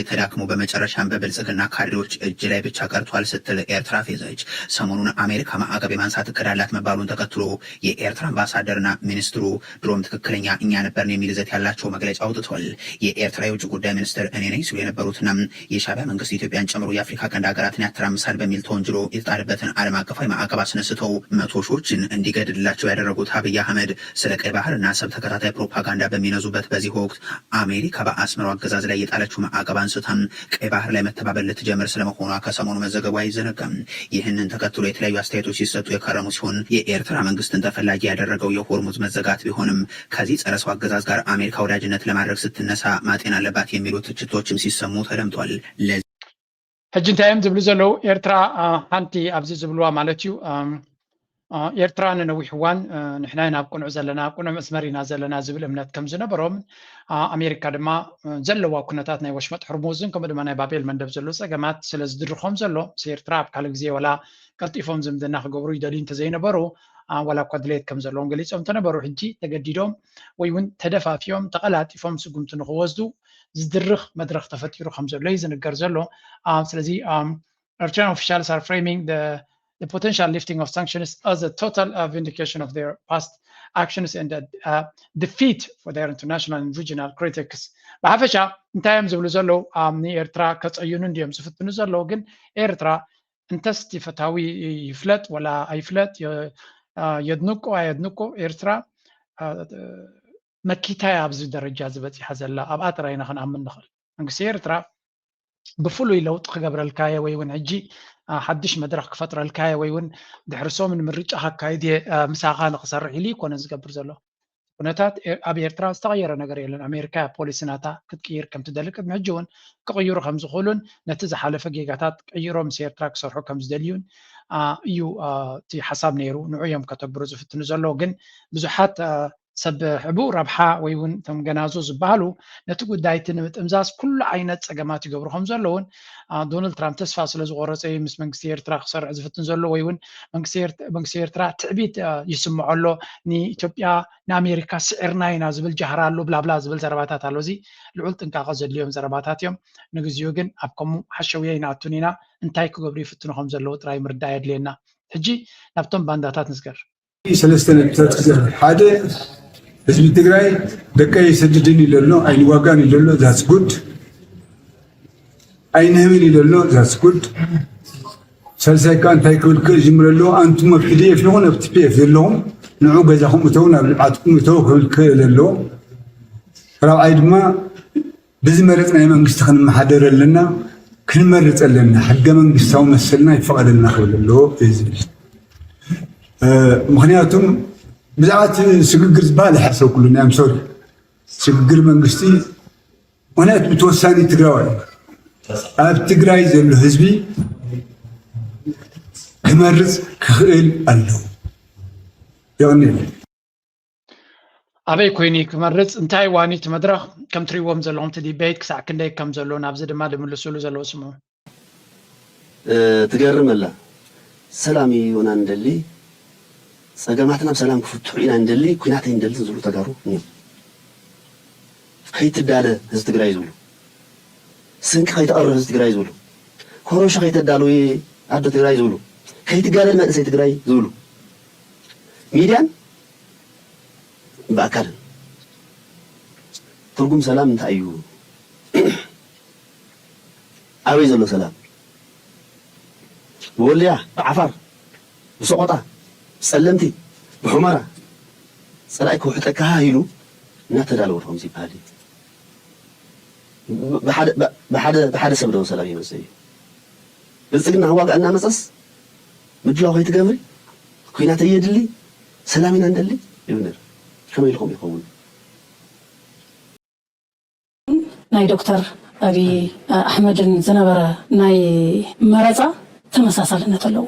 ተዳክሞ በመጨረሻም በብልጽግና ካድሬዎች እጅ ላይ ብቻ ቀርቷል ስትል ኤርትራ ፌዘች። ሰሞኑን አሜሪካ ማዕቀብ የማንሳት እቅድ አላት መባሉን ተከትሎ የኤርትራ አምባሳደርና ሚኒስትሩ ድሮም ትክክለኛ እኛ ነበርን የሚል ይዘት ያላቸው መግለጫ አውጥቷል። የኤርትራ የውጭ ጉዳይ ሚኒስትር እኔ ነኝ ሲሉ የነበሩትና የሻዕቢያ መንግስት ኢትዮጵያን ጨምሮ የአፍሪካ ቀንድ ሀገራትን ያተራምሳል በሚል ተወንጅሎ የተጣለበትን ዓለም አቀፋዊ ማዕቀብ አስነስተው መቶ ሺዎችን እንዲገድልላቸው ያደረጉት አብይ አህመድ ስለ ቀይ ባህርና አሰብ ተከታታይ ፕሮፓጋንዳ በሚነዙበት በዚህ ወቅት አሜሪካ በአስመራው አገዛዝ ላይ የጣለችው ማዕቀብ አንስታ ቀይ ባህር ላይ መተባበር ልትጀምር ስለመሆኗ ከሰሞኑ መዘገቡ አይዘነጋም። ይህንን ተከትሎ የተለያዩ አስተያየቶች ሲሰጡ የከረሙ ሲሆን የኤርትራ መንግስትን ተፈላጊ ያደረገው የሆርሙዝ መዘጋት ቢሆንም ከዚህ ጸረ ሰው አገዛዝ ጋር አሜሪካ ወዳጅነት ለማድረግ ስትነሳ ማጤን አለባት የሚሉ ትችቶችም ሲሰሙ ተደምጧል። ሕጂ እንታይ እዮም ዝብሉ ዘለዉ? ኤርትራ ሓንቲ ኣብዚ ዝብልዋ ማለት እዩ። ኤርትራ ንነዊሕ እዋን ንሕና ኢና ኣብ ቅኑዕ ዘለና፣ ኣብ ቅኑዕ መስመር ኢና ዘለና ዝብል እምነት ከም ዝነበሮም፣ ኣሜሪካ ድማ ዘለዋ ኩነታት ናይ ወሽመጥ ሕርሙዝን ከምኡ ድማ ናይ ባቤል መንደብ ዘሎ ጸገማት ስለ ዝድርኾም ዘሎ ምስ ኤርትራ ኣብ ካልእ ግዜ ዋላ ቀልጢፎም ዝምድና ክገብሩ ይደልዩ እንተዘይነበሩ ዋላ እኳ ድሌት ከም ዘለዎም ገሊጾም እንተነበሩ ሕጂ ተገዲዶም ወይ እውን ተደፋፊኦም ተቐላጢፎም ስጉምቲ ንክወስዱ ዝድርኽ መድረኽ ተፈጢሩ ከም ዘሎ እዩ ዝንገር ዘሎ። ስለዚ Eritrean officials are framing the, the potential lifting of sanctions as a total uh, vindication of their past actions and a uh, defeat for their international and regional critics. ብሓፈሻ እንታይ እዮም ዝብሉ ዘለዉ? ንኤርትራ ከፀይኑ እንዲዮም ዝፍትኑ ዘለዉ። ግን ኤርትራ እንተስ እቲ ፈታዊ ይፍለጥ ወላ ኣይፍለጥ፣ የድንቆ ኣየድንቆ፣ ኤርትራ መኪታያ ኣብዚ ደረጃ ዝበፂሓ ዘላ ኣብኣ ጥራይ ኢና ክንኣምን ንኽእል። መንግስቲ ኤርትራ ብፍሉይ ለውጢ ክገብረልካየ ወይ እውን ሕጂ ሓድሽ መድረኽ ክፈጥረልካየ ወይ እውን ድሕሪ ሰሙን ምርጫ ከካይድ እየ ምሳኻ ንክሰርሕ ኢሉ ይኮነ ዝገብር ዘሎ። ኩነታት ኣብ ኤርትራ ዝተቐየረ ነገር የለን። ኣሜሪካ ፖሊሲ ናታ ክትቅይር ከም ትደሊ ቅድሚ ሕጂ እውን ክቕይሩ ከም ዝኽእሉን ነቲ ዝሓለፈ ጌጋታት ቀይሮ ምስ ኤርትራ ክሰርሑ ከም ዝደልዩን እዩ እቲ ሓሳብ ነይሩ። ንዑ እዮም ከተግብሩ ዝፍትኑ ዘለዉ። ግን ብዙሓት ሰብ ሕቡእ ረብሓ ወይ እውን እቶም ገናዞ ዝበሃሉ ነቲ ጉዳይ እቲ ንምጥምዛዝ ኩሉ ዓይነት ጸገማት ይገብሩ ከም ዘለውን ዶናልድ ትራምፕ ተስፋ ስለ ዝቆረጸ እዩ ምስ መንግስቲ ኤርትራ ክሰርሕ ዝፍትን ዘሎ ወይ እውን መንግስቲ ኤርትራ ትዕቢት ይስምዖ ኣሎ። ንኢትዮጵያ ንኣሜሪካ ስዒርና ኢና ዝብል ጃህራ ኣሎ ብላብላ ዝብል ዘረባታት ኣሎ። እዚ ልዑል ጥንቃቐ ዘድልዮም ዘረባታት እዮም። ንግዚኡ ግን ኣብ ከምኡ ሓሸውየ ይንኣቱን ኢና እንታይ ክገብሩ ይፍትኑ ከም ዘለዉ ጥራይ ምርዳእ የድልየና። ሕጂ ናብቶም ባንዳታት ንስገር። ሰለስተ ነጥብታት ክዘርብ። ሓደ ህዝቢ ትግራይ ደቀይ ኣይሰድድን ኢሉ ኣሎ፣ ኣይንዋጋን ኢሉ ኣሎ፣ that's good። ኣይንህብን ኢሉ ኣሎ፣ that's good። ሳልሳይ ከዓ እንታይ ክብል ክእል ጅምር ኣለዎ፣ ኣንቱም ኣብ ፒ ዲ ኤፍ ይኹን ኣብ ቲ ፒ ኤፍ ዘለኹም ንዑ ገዛኹም እተው፣ ናብ ልምዓትኩም እተው ክብል ክእል ኣለዎ። ራብዓይ ድማ ብዝመረፅናዮ መንግስቲ ክንመሓደር ኣለና፣ ክንመርፅ ኣለና፣ ሕገ መንግስታዊ መሰልና ይፈቐደልና ክብል ኣለዎ እየ ዝብል። ምክንያቱም ብዛዕባ እቲ ስግግር ዝበሃል ኣይሓሰብኩሉን እየ፣ I'm sorry። ስግግር መንግስቲ ምክንያቱ እቲ ወሳኒ ትግራዋይ እዩ። ኣብ ትግራይ ዘሎ ህዝቢ ክመርፅ ክኽእል ኣለዎ። የቐንየለይ። ኣበይ ኮይኑ ክመርፅ እንታይ ዋኒ እቲ መድረኽ ከም ትሪእዎም ዘለኹም እቲ ዲቤት ክሳዕ ክንደይ ከም ዘሎ ናብዚ ድማ ድምልስሉ ዘለዉ ስምዑ። ትገርም ኣላ። ሰላም ኢና ንደሊ፣ ፀገማትና ብሰላም ክፍትሑ ኢና ንደሊ፣ ኩናት ኣይንደልን ዝብሉ ተጋሩ እኒኦም። ከይትዳለ ህዝቢ ትግራይ ዝብሉ፣ ስንቂ ከይተቕርብ ህዝቢ ትግራይ ዝብሉ፣ ኮሮሾ ከይተዳሉ ኣዶ ትግራይ ዝብሉ፣ ከይትጋደል መንእሰይ ትግራይ ዝብሉ ሚድያን ብኣካልን ትርጉም ሰላም እንታይ እዩ? ኣበይ ዘሎ ሰላም? ብወልድያ፣ ብዓፋር፣ ብሰቆጣ፣ ብፀለምቲ፣ ብሑመራ፣ ጸላኢ ክውሕጠካ ኢሉ እናተዳለወ ከምዚ ይበሃል እዩ። ብሓደ ሰብ ደው ሰላም ይመጽእ እዩ። ብልጽግና ክዋጋእ እናመጸስ ምድላው ከይትገብሪ፣ ኲናት እየድሊ፣ ሰላም ኢና እንደሊ ይብል ነይሩ። ከመይ ኢልኩም ይኸውን? ናይ ዶክተር ኣብይ ኣሕመድን ዝነበረ ናይ መረፃ ተመሳሳልነት ኣለዎ።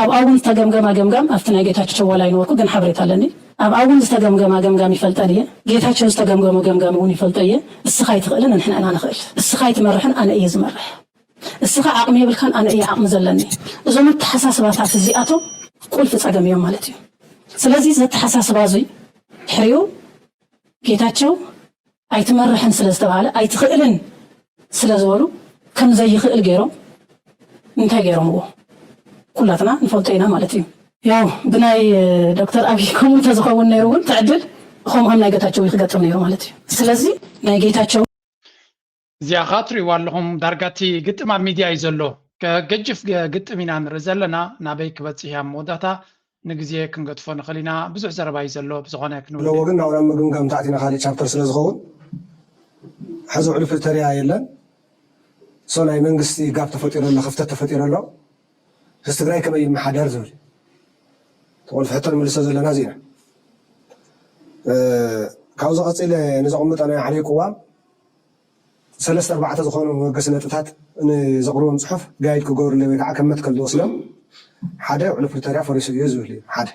ኣብኣ እውን ዝተገምገማ ገምጋም ኣብቲ ናይ ጌታቸው ሸወል ኣይነበርኩ ግን ሓበሬታ ኣለኒ። ኣብኣ እውን ዝተገምገማ ገምጋም ይፈልጠን እየ። ጌታቸው ዝተገምገሞ ገምጋም እውን ይፈልጦ እየ። እስኻ ኣይትኽእልን ንሕና ኢና ንኽእል። እስኻ ኣይትመርሕን ኣነ እየ ዝመርሕ። እስኻ ዓቕሚ የብልካን ኣነ እየ ዓቕሚ ዘለኒ። እዞም ኣተሓሳስባታት እዚኣቶም ቁልፊ ፀገም እዮም ማለት እዩ። ስለዚ እዚ ኣተሓሳስባ እዙይ ድሕሪኡ ጌታቸው ኣይትመርሕን ስለ ዝተባሃለ ኣይትኽእልን ስለ ዝበሉ ከም ዘይኽእል ገይሮም እንታይ ገይሮምዎ ኩላትና ንፈልጦ ኢና ማለት እዩ። ያው ብናይ ዶክተር ኣብይ ከምኡ እንተዝኸውን ነይሩ እውን ትዕድል ከምኡ ከም ናይ ጌታቸው እዩ ክገጥም ነይሩ ማለት እዩ። ስለዚ ናይ ጌታቸው እዚኣ ኸዓ ትሪእዋ ኣለኹም ዳርጋ እቲ ግጥም ኣብ ሚድያ እዩ ዘሎ። ገጅፍ ግጥም ኢና ንርኢ ዘለና ናበይ ክበፅሕ እያ ኣብ መወዳእታ ንግዜ ክንገድፎ ንኽእል ኢና። ብዙሕ ዘረባ እዩ ዘሎ ብዝኾነ ክንውድእ። ኣለዎ ግን ናብኡ ናብ ምግምጋም እንተኣቲና ካሊእ ቻፕተር ስለዝኸውን ሕዚ ውዕሊ ፕሪቶርያ የለን። so ናይ መንግስቲ ጋፕ ተፈጢሩ ኣሎ፣ ክፍተት ተፈጢሩ ኣሎ። ህዝቢ ትግራይ ከመይ ይመሓደር ዝብል እቲ ቁልፊ ሕቶ ንምልሶ ዘለና እዚ ኢና። ካብዚ ቀፂለ ንዘቕምጦ ናይ ዓለይ ቅዋም ሰለስተ ኣርባዕተ ዝኾኑ መበገሲ ነጥብታት ንዘቕርቦም ፅሑፍ ጋይድ ክገብሩለይ ወይ ከዓ ከም መትከል ዝወስዶም ሓደ ውዕሊ ፕሪቶርያ ፈሪሱ እዩ ዝብል እዩ ሓደ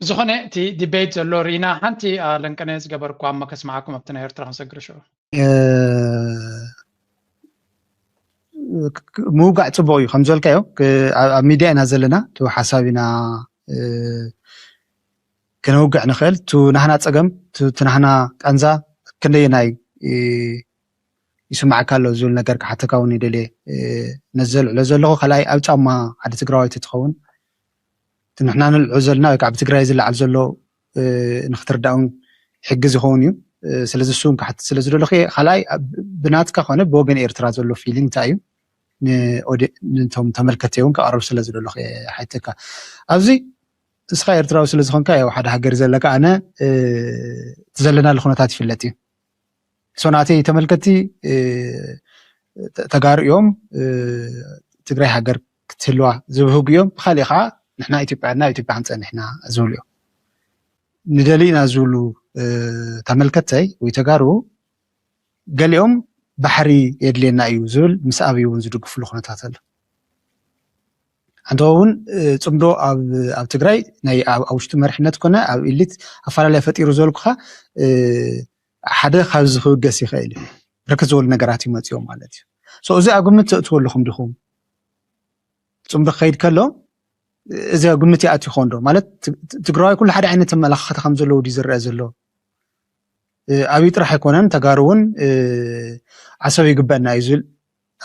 ብዝኾነ እቲ ዲቤት ዘሎ ርኢና ሓንቲ ለንቀነ ዝገበርኩ ኣሞ ከስምዓኩም ኣብቲ ናይ ኤርትራ ክንሰግር ሽዑ ምውጋዕ ፅቡቅ እዩ ከምዝበልካዮ ኣብ ሚድያ ኢና ዘለና እቲ ሓሳብ ኢና ክነውግዕ ንኽእል። እቲ ናህና ፀገም፣ እቲ ናህና ቃንዛ ክንደየናይ ይስማዓካ ኣሎ ዝብል ነገር ክሓተካ እውን ይደልየ። ነዚ ዘልዕሎ ዘለኹ ካልኣይ ኣብ ጫማ ሓደ ትግራዋይ ተትኸውን እቲ ንሕና ንልዕሎ ዘለና ወይ ከዓ ብትግራይ ዝለዓል ዘሎ ንክትርዳእ እውን ይሕግዝ ይኸውን እዩ። ስለዚ እሱ እውን ክሓትት ስለ ዝደለኹ እየ። ካልኣይ ብናትካ ኮነ ብወገን ኤርትራ ዘሎ ፊሊንግ እንታይ እዩ? ንቶም ተመልከትቲ እውን ከቐርብ ስለ ዝደለኹ እየ ሓተካ። ኣብዚ እስኻ ኤርትራዊ ስለ ዝኾንካ ያው ሓደ ሃገር ዘለካ ኣነ እቲ ዘለናሉ ኩነታት ይፍለጥ እዩ። so ናተይ ተመልከትቲ ተጋሩ እዮም። ትግራይ ሃገር ክትህልዋ ዝብህጉ እዮም። ብካሊእ ከዓ ንሕና ኢትዮጵያ ኣለና ኣብ ኢትዮጵያ ክንፀንሕ ኢና ዝብሉ እዮም። ንደሊ ኢና ዝብሉ ተመልከትተይ ወይ ተጋሩ ገሊኦም ባሕሪ የድልየና እዩ ዝብል ምስ ኣብይ እውን ዝድግፍሉ ኩነታት ኣሎ። ኣንተ እውን ፅምዶ ኣብ ትግራይ ናይ ኣብ ውሽጢ መሪሕነት ኮነ ኣብ ኢሊት ኣፈላለየ ፈጢሩ ዘልኩኻ ሓደ ካብዚ ክብገስ ይኽእል እዩ። ብርክት ዝበሉ ነገራት ይመፅኦም ማለት እዩ። እዚ ኣብ ግምት ተእትዎ ኣለኹም ዲኹም? ፅምዶ ክኸይድ ከሎ እዚ ኣብ ግምት ይኣትዩ ይኸውን ዶ? ማለት ትግራዋይ ኩሉ ሓደ ዓይነት ኣመለኻኽታ ከም ዘለዎ ድዩ ዝረአ ዘሎ? ኣብዩ ጥራሕ ኣይኮነን፣ ተጋሩ እውን ዓሰብ ይግበአና እዩ ዝብል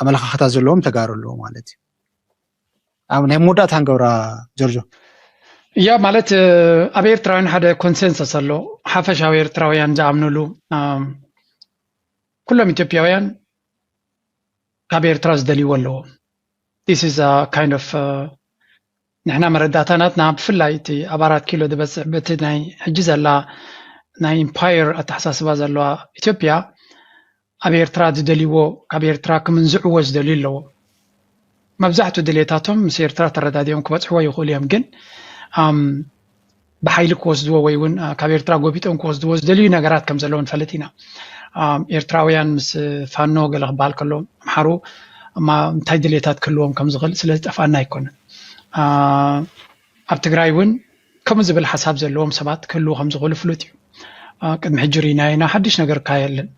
ኣመለኻኽታ ዘለዎም ተጋሩ ኣለዉ ማለት እዩ። ኣብ ናይ መወዳእታ ክንገብራ ጆርጆ። እያ ማለት ኣብ ኤርትራውያን ሓደ ኮንሰንሰስ ኣሎ፣ ሓፈሻዊ ኤርትራውያን ዝኣምንሉ ኩሎም ኢትዮጵያውያን ካብ ኤርትራ ዝደልይዎ ኣለዎም። This is a kind of ንሕና መረዳእታ ናትና ብፍላይ እቲ ኣብ ኣራት ኪሎ ዝበፅሕ በቲ ናይ ሕጂ ዘላ ናይ ኢምፓየር ኣተሓሳስባ ዘለዋ ኢትዮጵያ ኣብ ኤርትራ ዝደልይዎ ካብ ኤርትራ ክምንዝዕዎ ዝደልዩ ኣለዎም። መብዛሕትኡ ድሌታቶም ምስ ኤርትራ ተረዳዲኦም ክበፅሕዎ ይኽእሉ እዮም ግን ብሓይሊ ክወስድዎ ወይ እውን ካብ ኤርትራ ጎቢጦም ክወስድዎ ዝደልዩ ነገራት ከም ዘለዉ ንፈልጥ ኢና። ኤርትራውያን ምስ ፋኖ ገለ ክበሃል ከሎ ኣምሓሩ እንታይ ድሌታት ክህልዎም ከም ዝኽእል ስለ ዝጠፍኣና ኣይኮነን። ኣብ ትግራይ እውን ከምኡ ዝብል ሓሳብ ዘለዎም ሰባት ክህልዉ ከም ዝኽእሉ ፍሉጥ እዩ። ቅድሚ ሕጂ ርኢናዮ ኢና፣ ሓድሽ ነገር እካ የለን።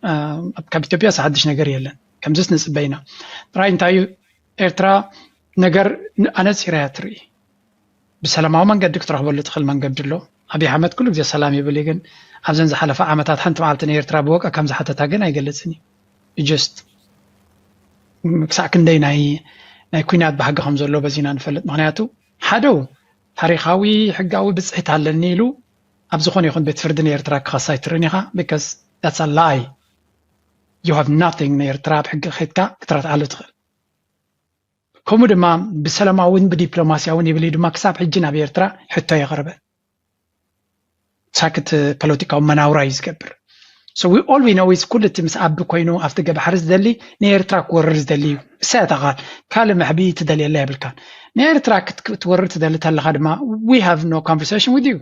ካብ ኢትዮጵያስ ሓድሽ ነገር የለን። ከምዚስ ንፅበ ኢና። ጥራይ እንታይ እዩ ኤርትራ ነገር ኣነፂራ እያ ትርኢ። ብሰላማዊ መንገዲ ክትረኽበሉ ትኽእል መንገዲ ኣሎ። ኣብይ ኣሕመድ ኩሉ ግዜ ሰላም ይብል እዩ ግን ኣብዘን ዝሓለፋ ዓመታት ሓንቲ መዓልቲ ንኤርትራ ብወግዒ ከም ዝሓተታ ግን ኣይገልፅን እዩ። just ክሳዕ ክንደይ ናይ ናይ ኲናት ባህጊ ከም ዘሎ በዚ ኢና ንፈልጥ። ምኽንያቱ ሓደ ታሪኻዊ ሕጋዊ ብፅሒት ኣለኒ ኢሉ ኣብ ዝኾነ ይኹን ቤት ፍርዲ ንኤርትራ ክኸሳ ኣይትርእን ኢኻ because that's a lie. You have nothing ንኤርትራ ብሕጊ ከይድካ ክትረትዓሉ ትኽእል። ከምኡ ድማ ብሰላማውን ብዲፕሎማስያውን ይብል እዩ ድማ ክሳብ ሕጂ ናብ ኤርትራ ሕቶ የቕርበ። ሳክት ፖለቲካዊ መናውራ እዩ ዝገብር። So we all we know is ኩሉ እቲ ምስ ኣቢ ኮይኑ ኣብቲ ገባሕሪ ዝደሊ ንኤርትራ ክወርር ዝደሊ እዩ። እሳ እታ ቃል ካልእ መሕቢ ትደልየላ የብልካን። ንኤርትራ ክትወርር ትደሊ ተለኻ ድማ we have no conversation with you።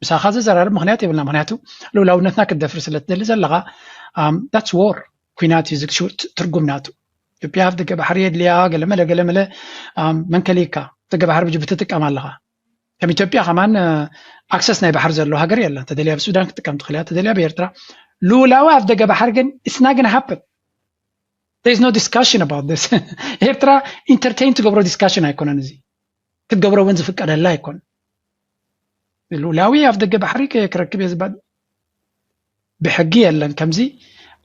ምሳኻ ዘዘራርብ ምክንያት የብልና። ምክንያቱ ልውላውነትና ክትደፍር ስለ ትደሊ ዘለኻ that's war ኩናት እዩ ዝግሹ ትርጉም ናቱ። ኢትዮጵያ ኣብ ደገ ባሕሪ የድልያ ገለመለ ገለመለ መንከሊካ ደገ ባሕሪ ብጅቡቲ ትጥቀም ኣለኻ። ከም ኢትዮጵያ ከማን ኣክሰስ ናይ ባሕሪ ዘለዎ ሃገር የለን። ተደልያ ብሱዳን ክትጥቀም ትኽእል እያ፣ ተደልያ ብኤርትራ። ልኡላዊ ኣብ ደገ ባሕሪ ግን it's not gonna happen. There is no discussion about this. ኤርትራ ኢንተርቴን ትገብሮ ዲስካሽን ኣይኮነን፣ እዚ ክትገብሮ እውን ዝፍቀደላ ኣይኮን። ልኡላዊ ኣብ ደገ ባሕሪ ክረክብ እየ ዝባል ብሕጊ የለን። ከምዚ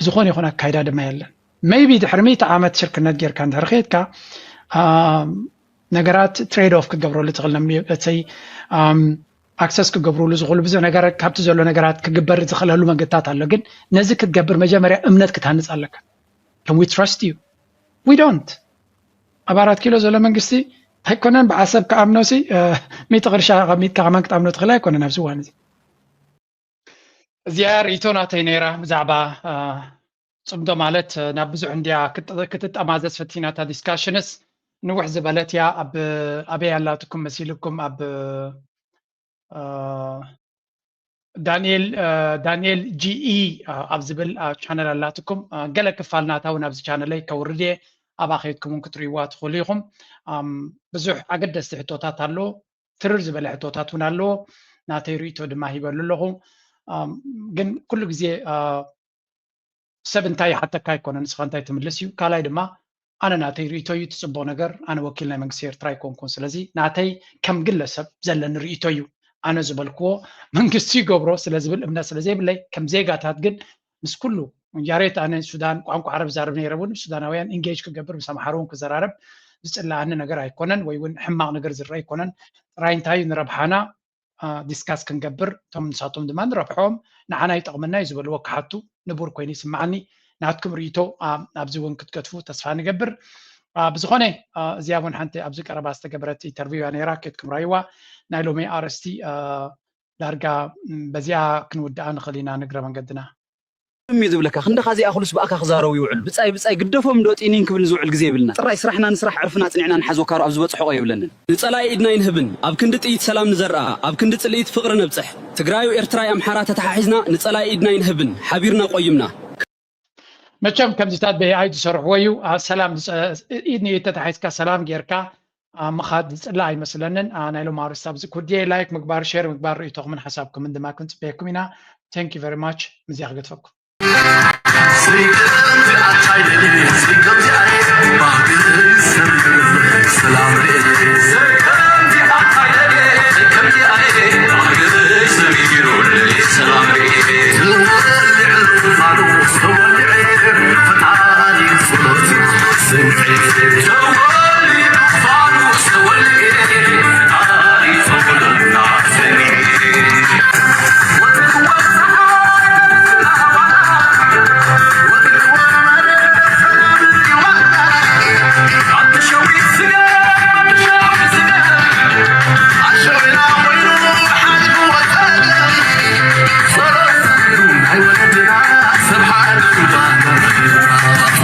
ብዝኾነ ይኹን ኣካይዳ ድማ የለን። ሜይቢ ድሕሪ ሚእቲ ዓመት ሽርክነት ጌርካ እንድሕር ከይድካ ነገራት ትሬድ ኦፍ ክትገብረሉ ትኽእል ነምሰይ ኣክሰስ ክገብሩሉ ዝኽእሉ ብዙሕ ነገር ካብቲ ዘሎ ነገራት ክግበር ዝኽእለሉ መንገድታት ኣሎ። ግን ነዚ ክትገብር መጀመርያ እምነት ክትሃንፅ ኣለካ። Can we trust you? We don't. ኣብ ኣራት ኪሎ ዘሎ መንግስቲ ኣይኮነን ብዓሰብ ክኣምኖ ሲ ሚእቲ ቅርሻ ኣቐሚጥካ ከማን ክትኣምኖ ትኽእል ኣይኮነን ኣብዚ እዋን እዚ። እዚኣ ርእይቶ ናተይ ነይራ ብዛዕባ ጽምዶ ማለት ናብ ብዙሕ እንድያ ክትጠማዘዝ ፈቲናታ ዲስካሽንስ ንውሕ ዝበለት እያ። ኣብ ኣበይ ኣላትኩም መሲልኩም ኣብ ዳንኤል ዳንኤል ጂኢ ኣብ ዝብል ቻነል ኣላትኩም። ገለ ክፋል ናታ እውን ኣብዚ ቻነለይ ከውርድ እየ። ኣብኣ ከይድኩም እውን ክትርእይዋ ትኽእሉ ኢኹም። ብዙሕ ኣገደስቲ ሕቶታት ኣሎ። ትርር ዝበለ ሕቶታት እውን ኣለዎ። ናተይ ርእይቶ ድማ ሂበሉ ኣለኹ። ግን ኩሉ ግዜ ሰብ እንታይ ይሓተካ ኣይኮነን፣ ንስኻ እንታይ ትምልስ እዩ። ካልኣይ ድማ ኣነ ናተይ ርእይቶ እዩ፣ ትጽቡቕ ነገር፣ ኣነ ወኪል ናይ መንግስቲ ኤርትራ ኣይኮንኩን። ስለዚ ናተይ ከም ግለሰብ ዘለኒ ርእይቶ እዩ። ኣነ ዝበልክዎ መንግስቲ ይገብሮ ስለ ዝብል እምነት ስለ ዘይብለይ፣ ከም ዜጋታት ግን ምስ ኩሉ ያሬት ኣነ ሱዳን ቋንቋ ዓረብ ዛርብ ነይረ እውን ሱዳናውያን ኢንጌጅ ክገብር ምስ ኣምሓሩ እውን ክዘራረብ ዝጽላኣኒ ነገር ኣይኮነን፣ ወይ እውን ሕማቕ ነገር ዝረአ ኣይኮነን። ጥራይ እንታይ እዩ ንረብሓና ዲስካስ ክንገብር እቶም ንሳቶም ድማ ንረብሖም ንዓና ይጠቕመና እዩ ዝበልዎ ክሓቱ ንቡር ኮይኑ ይስምዓኒ። ናትኩም ርእይቶ ኣብዚ እውን ክትገድፉ ተስፋ ንገብር። ብዝኾነ እዚኣ እውን ሓንቲ ኣብዚ ቀረባ ዝተገበረት ኢንተርቪው እያ ነይራ፣ ኬድኩም ራይዋ። ናይ ሎሚ ኣርእስቲ ዳርጋ በዚኣ ክንውድኣ ንኽእል ኢና ንግረ መንገድና። እዩ ዝብለካ ክንድኻ ዚኣኽሉስ ብኣካ ክዛረቡ ይውዕሉ። ብጻይ ብጻይ ግደፎም እንዶ ጢኒን ክብል ንዝውዕል ግዜ የብልና። ጥራይ ስራሕና ንስራሕ ዕርፍና ኣጽኒዕና ንሓዝ ወካሩ ኣብ ዝበጽሕቆ የብለንን። ንጸላኢ ኢድና ኣይንህብን። ኣብ ክንዲ ጥይት ሰላም ንዘርኣ፣ ኣብ ክንዲ ጽልኢት ፍቕሪ ነብጽሕ። ትግራዩ ኤርትራይ ኣምሓራ ተተሓሒዝና ንጸላኢ ኢድና ኣይንህብን። ሓቢርና ቆይምና። መቸም ከምዚታት ብኤኣይ ዝሰርሕዎ እዩ። ሰላም ኢድ ንኢድ ተታሒዝካ ሰላም ጌርካ ምኻድ ዝፅላእ ኣይመስለንን። ናይ ሎም ኣርስቲ ኣብዚ ኩድየ ላይክ ምግባር ሼር ምግባር ርእይቶኹምን ሓሳብኩምን ድማ ክንፅበየኩም ኢና። Thank you very much። ምዚያ ክገድፈኩም።